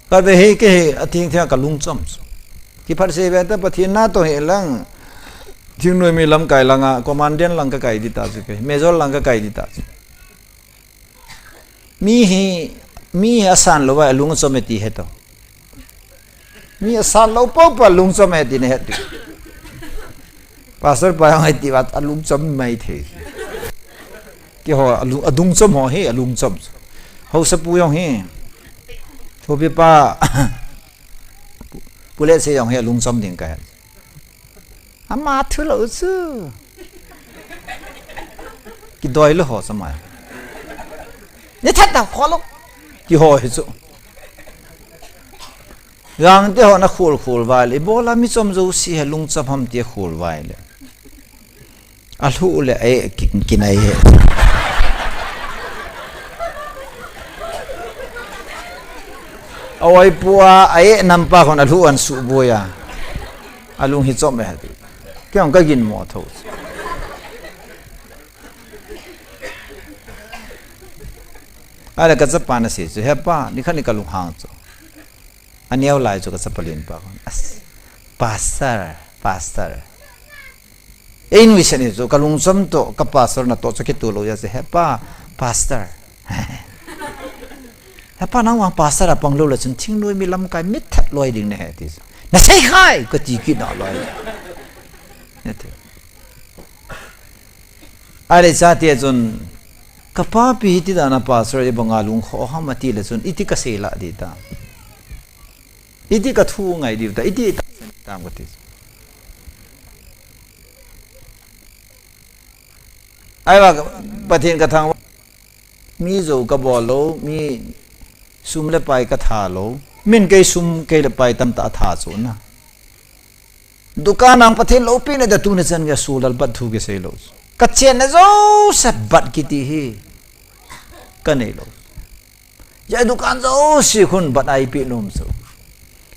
Ka ve hei ke hei, a thing thing a ka lungchom chu. Kiphat sei ve ta Pathen na to he lang. Thingnoi mi lamkai langa, commandant lang ka kai di ta chu ke. Major lang ka kai di ta chu. Mi hi, mi hi asan lou vai, lungchom e ti he to. Mi asan lou popo lungchom e ti ne he ti. Pastor pa jong e ti va, a lungchom mai thei. Keiho, a lu-, a lungchom ho hi, a lungchom. Haosapu jong hi. Thupi pa. Pu-, Pu Letsei jong hi, a lungchom ding ka he. Ama thu lou chu. Kidoi lou ho sa mai. Ni that ta kho lou. Keiho hi chu. Jangte ho na khol khol vai le, ibola mi chom jouse hi lungchom ham tia khol vai le. A lhu le, eh, ki, kinai he. A oi pua, a eh, nampa khon a lhu an su boya. A lung hi chom e. Kei jong ka gin mo tho. Ahile ka chapa na sei chu, "He pa, ni khat ni ka lunghang chu." A neo lai chu ka chapa lenpa khon. As, pastor, pastor. Ei nui se ni chu, ka lungchom to, ka pastor na to chu kitu lou ya chu, "He pa, pastor." "He pa, nang vang pastor a pang lou le chun thingnoi mi lamkai mi that loi ding na he," ti chu. "Na sei khai," ka ti kit na loi. Na ti. Ahile chate chun, ka papi hiti dan a pastor i banga lungkho ham ati le chun, iti ka sei lah di ta. Iti ka thu ngai di ta, iti ta tam ka ti. Ahivang, Pathen ka thangvah, mi jou ka bol lou, mi sum le pai ka tha lou, min kei sum kei le pai tamtah a tha chu na. Dukan ang Pathen loupina da tuni chan ka sulal bat thu kisei lou. Ka chenna jouse bat kiti hi ka nei lou. Hijeh a dukan jouse khun bat a eipeh nom chu.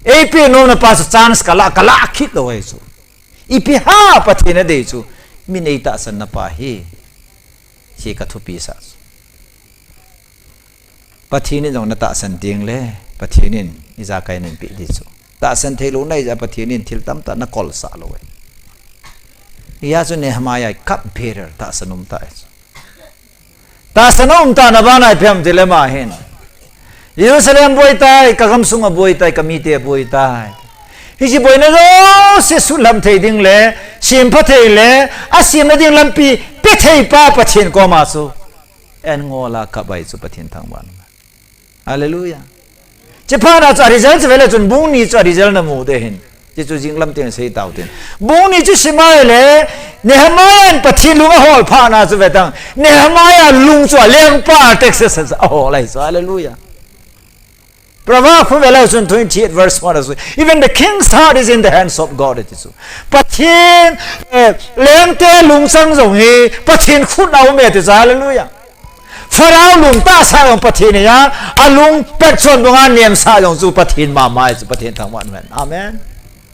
Eipeh nomna pa chu chance ka la, ka la kit lou ahi chu. Ipi ham Pathen in adei chu. Mi nei tahsanna pa hi. Hiche ka thupi sah chu. Pathen in jong na tahsan ding le, Pathen in ijakai in eipeh di chu. Tahsan thei lou na hijeh a Pathen in thil tamtah na kol sah lou ahi. Hijeh chun Nehemiah cup bearer tahsan um tah ahi chu. Tahsan um tah na bana ipi ham ti le ama hin, Jerusalem boi tai, ka gamsung a boi tai, ka mite boi tai. Hiche boina jouse sutlam thei ding le, sempha thei le, asemna ding lampi pe thei pa Pathen koma chu. An ngol a cup ahi chu Pathen thangvah. Hallelujah. Hiche phat na chu a result chu vele chun bung ni chu a result na mu te hin. Hiche chu jing lam teng sei tau tin. Bung ni chu sim a le, Nehemiah in Pathen lung ahol phat na chu ve tang. Nehemiah lung chu a lengpa Artaxerxes ahol ahi chu. Hallelujah. Proverbs khu vele chun twenty-eight verse one chu, "Even the king's heart is in the hands of God," ati chu. Pathen, eh, lengte lungchang jong hi Pathen khut a um e ti chu. Hallelujah. Pharaoh lung tahsa jong Pathen in a, alung petchon banga nemsa jong chu Pathen mama ahi chu, Pathen thangvah hen. Amen.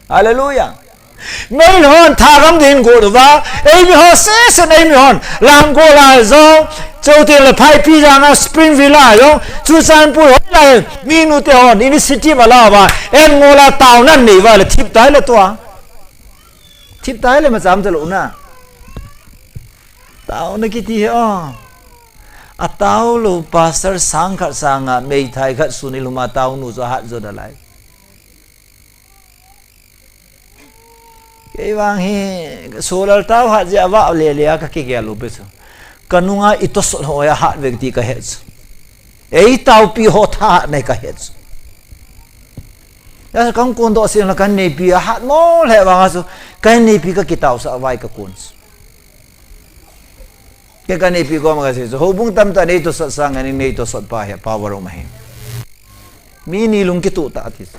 Hallelujah. Meilhon thagam din go uva, eimi ho sesen eimi hon, Lamka la jong, Chawteng le Phaipijang a Springville a jong, Churachandpur hoilai, minu te hon, initiative ala uva, an ngol a taona nei uva le thip tai le tua. Thip tai le macham talou na. Taona kiti hi o. Atao lou pastor sang khat sanga meithai khat sun ilhum a taonu chu ahat jo nalai. Kei vang hi, solal tao hat jeh a vah lele a ka kigel u pe chu. Ka nunga i tosot ho a hat ve ti ka het chu. Ei taopi ho tha hat nei ka het chu. Ya kan kon do sin la kan neipi a hat mo le vang a chu. Kan neipi ka kitaosah vai ka kon chu. Kei ka neipi koma ka sei chu, houbung tamtah nei tosot sanga nei tosot pa hi power um ahi. Mi ni lung kituh tah ti chu.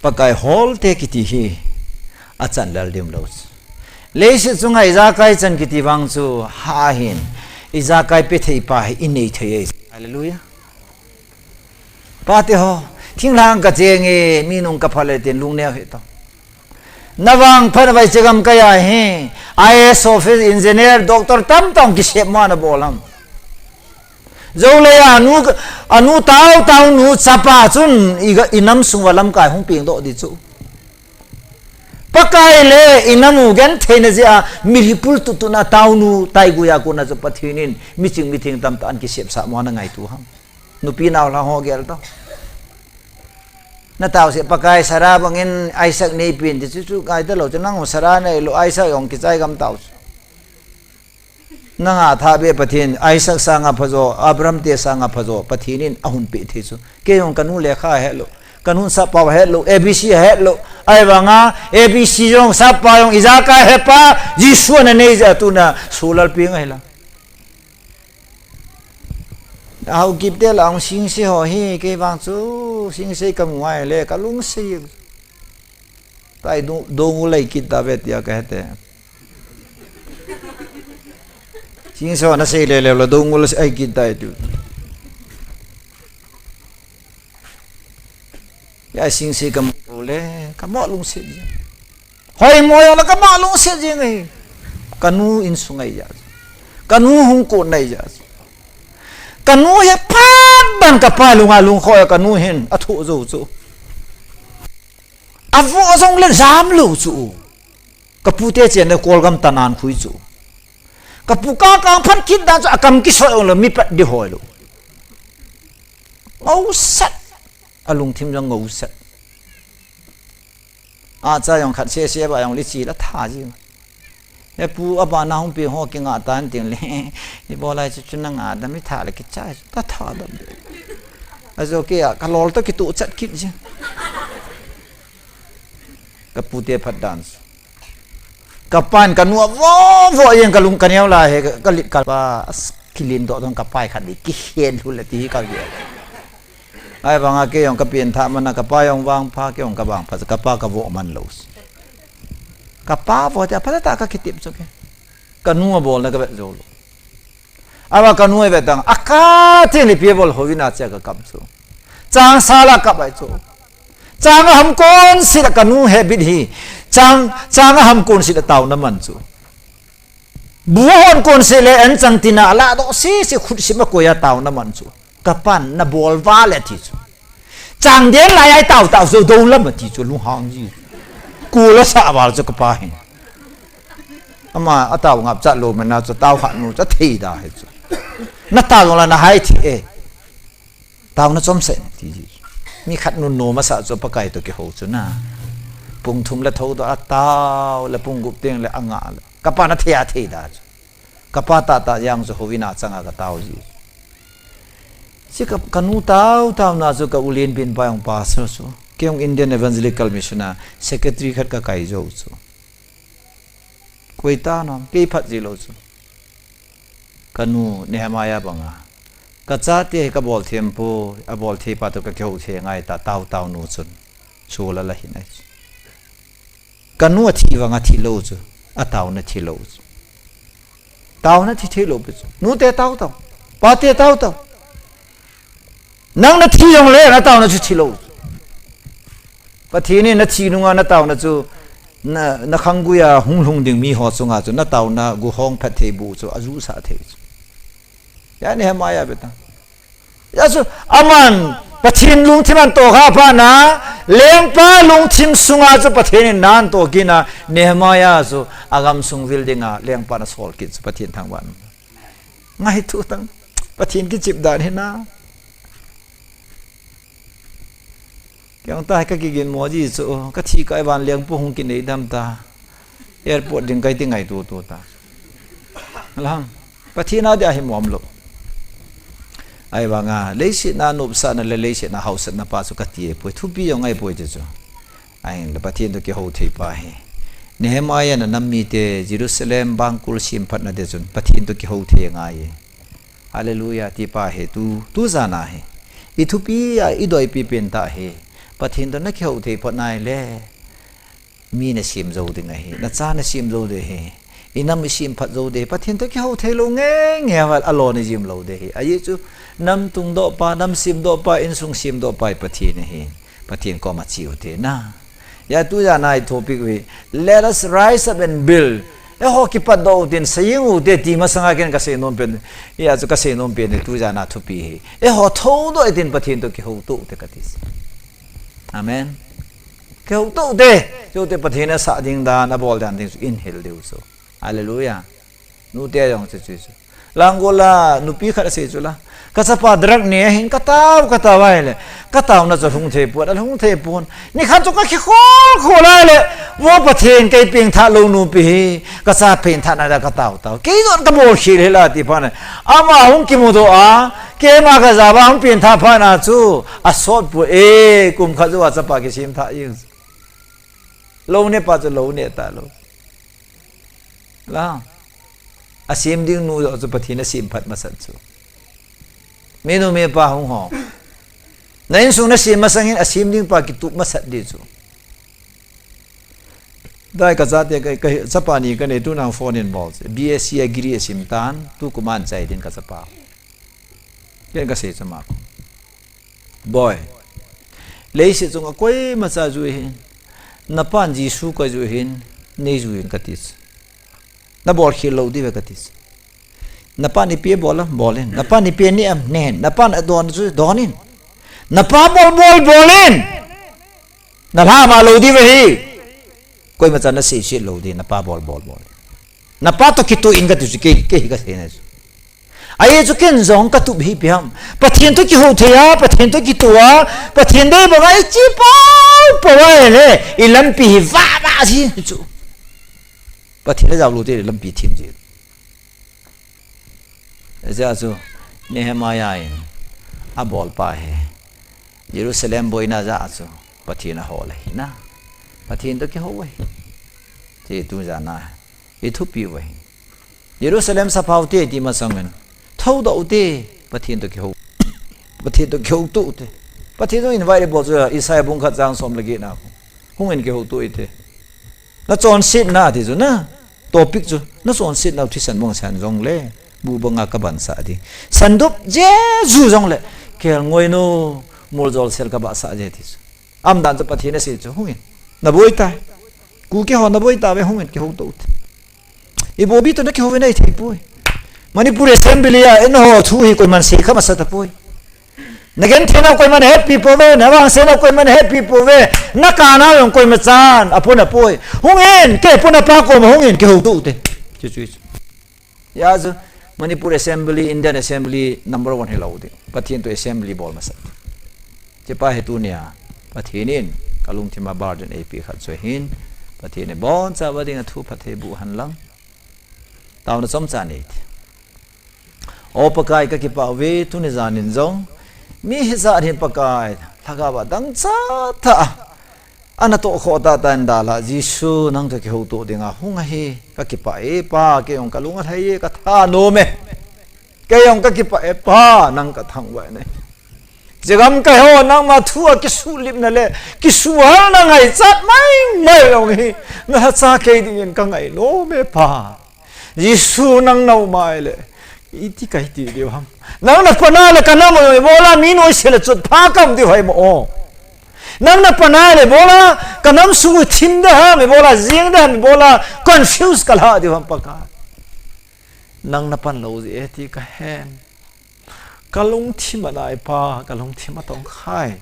Pakai hol te kiti hi achan lel dim lou chu. Leiset chunga ijakai chan kiti vang chu ha hin, ijakai pe thei pa hi i nei thei e. Hallelujah. Pate ho, thinglhang ka cheng e, mi nung ka phal e tin lungneo hih tao. Na vangphat vai chegam ka ja hi, I A S office, engineer, doctor tamtah kisem ma na bol ham. Jole anu, anu tao, taonu chapa chun i ga, i nam sung uva lamkai hung peng doh di chu. Pakai le i nam u genthei na jeh a mihripul tutuna taonu taigui a kona chu Pathen in miching mitheng tamtah ana kisepsah mo na ngaito ham. Nupi nao lha ho gel tao. Na tao se Pakai Sarah bangin Isaac neipen ti chu chu ngai talou chu nang Sarah nei lou Isaac jong kichai gam tao chu. Nanga tha be Pathen, Isaac sanga phajo, Abraham te sanga phajo, Pathen in ahung pe thei chu. Kei jong kanu lekha ahet lou, kanu sappao ahet lou, A B C ahet lou. Ahivanga, A B C jong sappao jong ijakai ahet pa, Jesu ana nei jeh a tuna, solal peng ahi la. Haokip te la hung singse ho hi, kei vang chu, singse ka mu ahile, ka lungse. Tai do, dongul ai kit ta ve tia ka hete. Singse ho na sei le le la dongul ai kit ta tu. Ya singse ka mu le, ka mo lungse. Hoi mo ya la ka mo lungse jing e. Kanu insung ai ja. Kanu hung kon nai ja. Kanu hi phat ban ka pa lunga lungkho ya kanu hin athu jo chu. Avo jong le jam lou chu. Ka pu te chen le Kolgam tanan khui chu. Ka pu ka kang phat kit dan chu akam kisoi jong le mi pat di hoi lou. Ngau sat. Alungthim jong ngau sat. Acha jong khat sese ba jong li chi la tha ji. E pu, abana hung pi ho kinga tan ting le. Ibolai chu chu nanga dam i tha le kicha ta tha dam. Ajo ke a ka lol to kitu chat kit jing. Ka pute phat dan. Ka pan ka nua vo vo yen ka lung ka neo la he ka lit ka pa as kilin do don ka pai khat di ki hen hu le ti ka ge. Ai banga ke yong ka pin tha mana ka pa yong vang pha ke yong ka vang pha ka pa ka vo man lo. Ka pa vo te pha ta ka kitip chu ke. Ka nu a bol na ka vet zo lo. Awa ka nu a vet dang a ka ti li pi bol ho vin a che ka kap chu. Chang sa la kap ai chu. Chang a ham kon si la ka nu he bit hi. Chang chang a ham kon si la tau na man chu. Bu hon kon se le en chang tina la do si si khut si ma ko ya tau na man chu. Ka pan na bol va le ti chu. Chang den lai ai tau tau zo do lam ti chu lung hang ji. Ku la sa val chu ka pa hin. Ama a tau ngap cha lo ma na chu tau kha nu cha thei da he chu. Na tau la na hai thi e. Tau na chom se ti ji. Mi khat nu no ma sa chu pa kai to ki ho chu na. Pung thum le tho do a tau le pung gup teng le anga le. Ka pa na thei a thei da chu. Ka pa ta ta yang chu ho vin a chang a ka tau ji. Si ka, ka nu tau tau na chu ka ulin bin pa yong pa so so. Ke yong Indian Evangelical Mission a secretary khat ka kai zo chu. Koi ta na, kei phat ji lo chu. Ka nu Nehemiah banga. Ka cha te ka bol them po, a bol thei pa to ka keu the ngai ta tau tau nu chun. Su la la hin ai chu. Ka nu a thi vang a thi lo chu, a tau na thi lo chu. Tau na thi thi lo pe chu. Nu te tau tau. Pa te tau tau. Nang na thi yong le, na tau na chu thi lo chu. Pa thi ni na thi nunga na tau na chu, na, na khang guya hung lhung ding mi ho chunga chu, na tau na gu hong phat thei bu chu, a zu sa thei chu. Ya Nehemiah beta. Ya chu aman Pathen lungthim an to kha pha na, lengpa lungthim sunga chu Pathen in nan to kina Nehemiah chu agam sung vil dinga lengpa na sol kit chu Pathen thangvah. Ngai tu tang Pathen kichip dan hi na. Keng ta ka kigin mo ji chu ka thi kai van lengpu hung kinei dam ta. Airport ding kai ti ngai tu tu ta. Alang. Pathen a dia hi mom lo. Ai vanga, leiset na nopsahna le leiset na hausatna pa chu ka ti e poi, thupi jong ai poi ti chu. Ai le Pathen to kihou thei pa hi. Nehemiah na nam mite Jerusalem bangkul sem phatna te chun Pathen to kihou thei ngai e. Hallelujah ti pa hi tu, tu jana hi. I thupi a i doipi pen ta hi. Pathen to na kihou thei phat nai le. Mi na sem jou ding ahi, na cha na sem jou ding ahi, i nam i sem phat jou ding ahi, Pathen to kihou thei lou nge nge a, a lo ni jim lou ding ahi. Ahi chu nam tung doh pa, nam sem doh pa, insung sem doh pa i Pathen ahi. Pathen koma che u te na. Ya tu jana i topic ve, let us rise up and build. Eiho kipat doh u tin, saying u te ti masanga ken ka sei nom pen. Ya chu ka sei nom pen tu jana thupi hi. Eiho thou doh i tin Pathen to kihou to u te ka ti. Amen. Keu to te, keu te Pathen a sa ding dan, a bol dan ding chu in hil diu chu. Hallelujah. Nu te jong chu chu chu. Langgola, nupi khat a sei chu la. Ka chapa drug ne hin ka tau, ka tau ai le. Ka tau na chu hung thei pon, a hung thei pon. Ni khat chu ka khi khol khol ai le. Vo Pathen kei peng tha lo nupi hi. Ka cha peng tha na da ka tau tau. Kei don ka bol khil hi la ti phan. Ama hung kimu doh a. Keima ka java hung peng tha phat na chu, a sot pu e, kum khat jou a chapa kisem tha ing. Lou ne pa chu lou ne ta lou. La. A sem ding nu jou chu Pathen a sem phat masat chu. Minu mipa hung ho. Na insung na sem masang in a sem ding pa kitup masat di chu. Dai ka chate ka, ka chapa ni ka nei tu nang phone in bol. B S C a degree a sim tan, tu kuman chai din ka chapa. Ken ka sei chama. Boy. Leiset chunga koima cha jui hin. Na pan Jesu ka jui hin, nei jui hin ka ti. Na bol khel lou di ve ka ti. Na pan ipi bol am, bol in. Na pan ipi ne am, ne in. Na pan adon chu, don in. Na pa bol, bol, bol in. Na lha ma lou di ve hi. Koima cha na sei sei lou di, na pa bol, bol, bol. Na pa to kitup in ka ti chu, kei, kei hi ka sei na chu. Ahi chu ken jong ka tup hi ipi ham. Pathen to kihou thei a, Pathen to kitup a, Pathen dei banga i chi pau pau a le, i lampi hi va va ji chu. Pathen le jaolou te lampi thim ji. Ajeh chu Nehemiah in abolpa hi Jerusalem boina ja chu Pathen ahol ahi na. Pathen toh kihou ahi. Ti tu jana hi thupi uve. Jerusalem saphao te ti masangin thoudoh ute, Pathen toh kihou. Pathen toh kihouto ute. Pathen toh invite bol chu Isaiah bung khat chang som le get na. Hungin kihouto ute. Na chonsetna ti chu na. Topic chu na chonsetna thisan bang san jongle, bu banga kabansah ti. Sandup jeju jongle, kelngoi nu, muljol sel kabahsah je ti chu. Aumdan chu Pathen asei chu hungin. Na boi tai. Kuki ho na boi tave hungin kihouto ute. Ibobi toh na kihou ve na ithei poi. Manipur Assembly a eiho thu hi koiman sei kha masa tapoi. Na genthei nau koiman hetpi pouve, na vangse nau koiman hetpi pouve, na kana jong koima chan apon apoi. Hungin, kei pon apa koma hungin kihouto ute. Chu chu chu. Hijeh chu Manipur Assembly, Indian Assembly number one hilou ding. Pathen toh Assembly bol masa. Hiche pa hi tunia Pathen in kalungthim a burden eipeh khat chu ahin, Pathen in ibonchauva dinga thu phatthei boh hen lang. Taona chomcha nei ti. O Pakai, kakipah uve, tuni janin jong mi hijat hin Pakai, lhagao a dangchah tah a ana tohkhoh tahtah in dalha, Jesu nang toh kihouto dinga hung ahi, kakipah e Pa, kei jong kalung alhai e, kathanom e. Kei jong kakipah e Pa, nang kathangvah e. Hiche gamkai ho nangma thu a kisuhlipna le kisuhalna ngaichat maimai jong hi nalhacha kei dingin kangainom e Pa. Jesu nang naum ahile iti kahiti diu ham? Nang napan ahile kanam u ibola mi noise le chotpha kaum diu ham o? Nang napan ahile ibola kanam sung u thim ding ham, ibola jeng ding ham, ibola confuse kalha diu ham Pakai? Nang napan lou jeh e ti kahen. Kalungthim anai Pa, kalungthim atongkhai.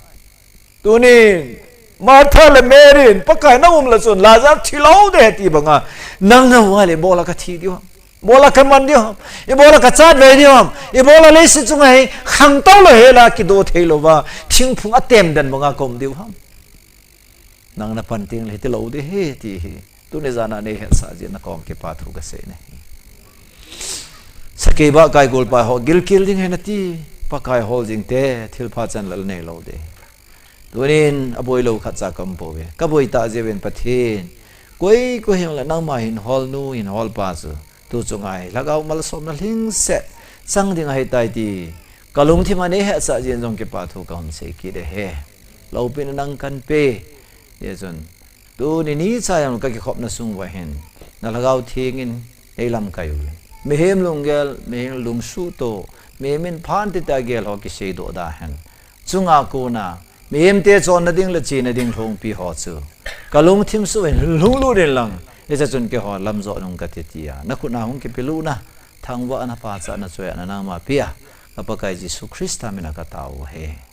Tunin Martha le Mary in Pakai nang um le chun Lazar thilou ding ti banga, nang naum ahile ibola kathi diu ham? Ibola kaman diu ham? Ibola kachat vei diu ham? Ibola leiset chunga hi khangtou lou hela kido theilouva thingphung atem den banga kaum diu ham? Nang napan tengle hitilou ding ahi ti hi tuni jana neihetsah jeh in nakom kipa thu kasei ahi. Sakei bahkai golpai ho gilkel ding ahi nati, Pakai hol jing te, thilpha chanlal neilou ding. Tunin aboilou khatcha kaum pouve. Kaboi tah jeh uvin Pathen, koi koi hijongle nangma hin holnu, hin holpa chu tu chunga hi lhagao malsomna lhingset chang ding ahitai ti kalungthim a neihetsah jeh in jong kipa thu kahung sei kit ahi. Loupina nang kahin pe. Hijeh chun tuni nicha jong kakikhopna sung uva hin na Lhagao Theng in eilamkai uvin, mihem lunggel, mihem lungsuhtoh, mihem in phan tita gel ho kiseidoh da hen. Chunga kona mihemte chonna ding le chena ding lhongpi ho chu kalungthim sung uva hin lhunglut in lang, hiche chun keiho lamjoh nung kati tia nakhut na hung kipelut na, thangvahna, pachatna, choiatna nangma pea, ka Pakai Jesu Christa mina katao u ahi.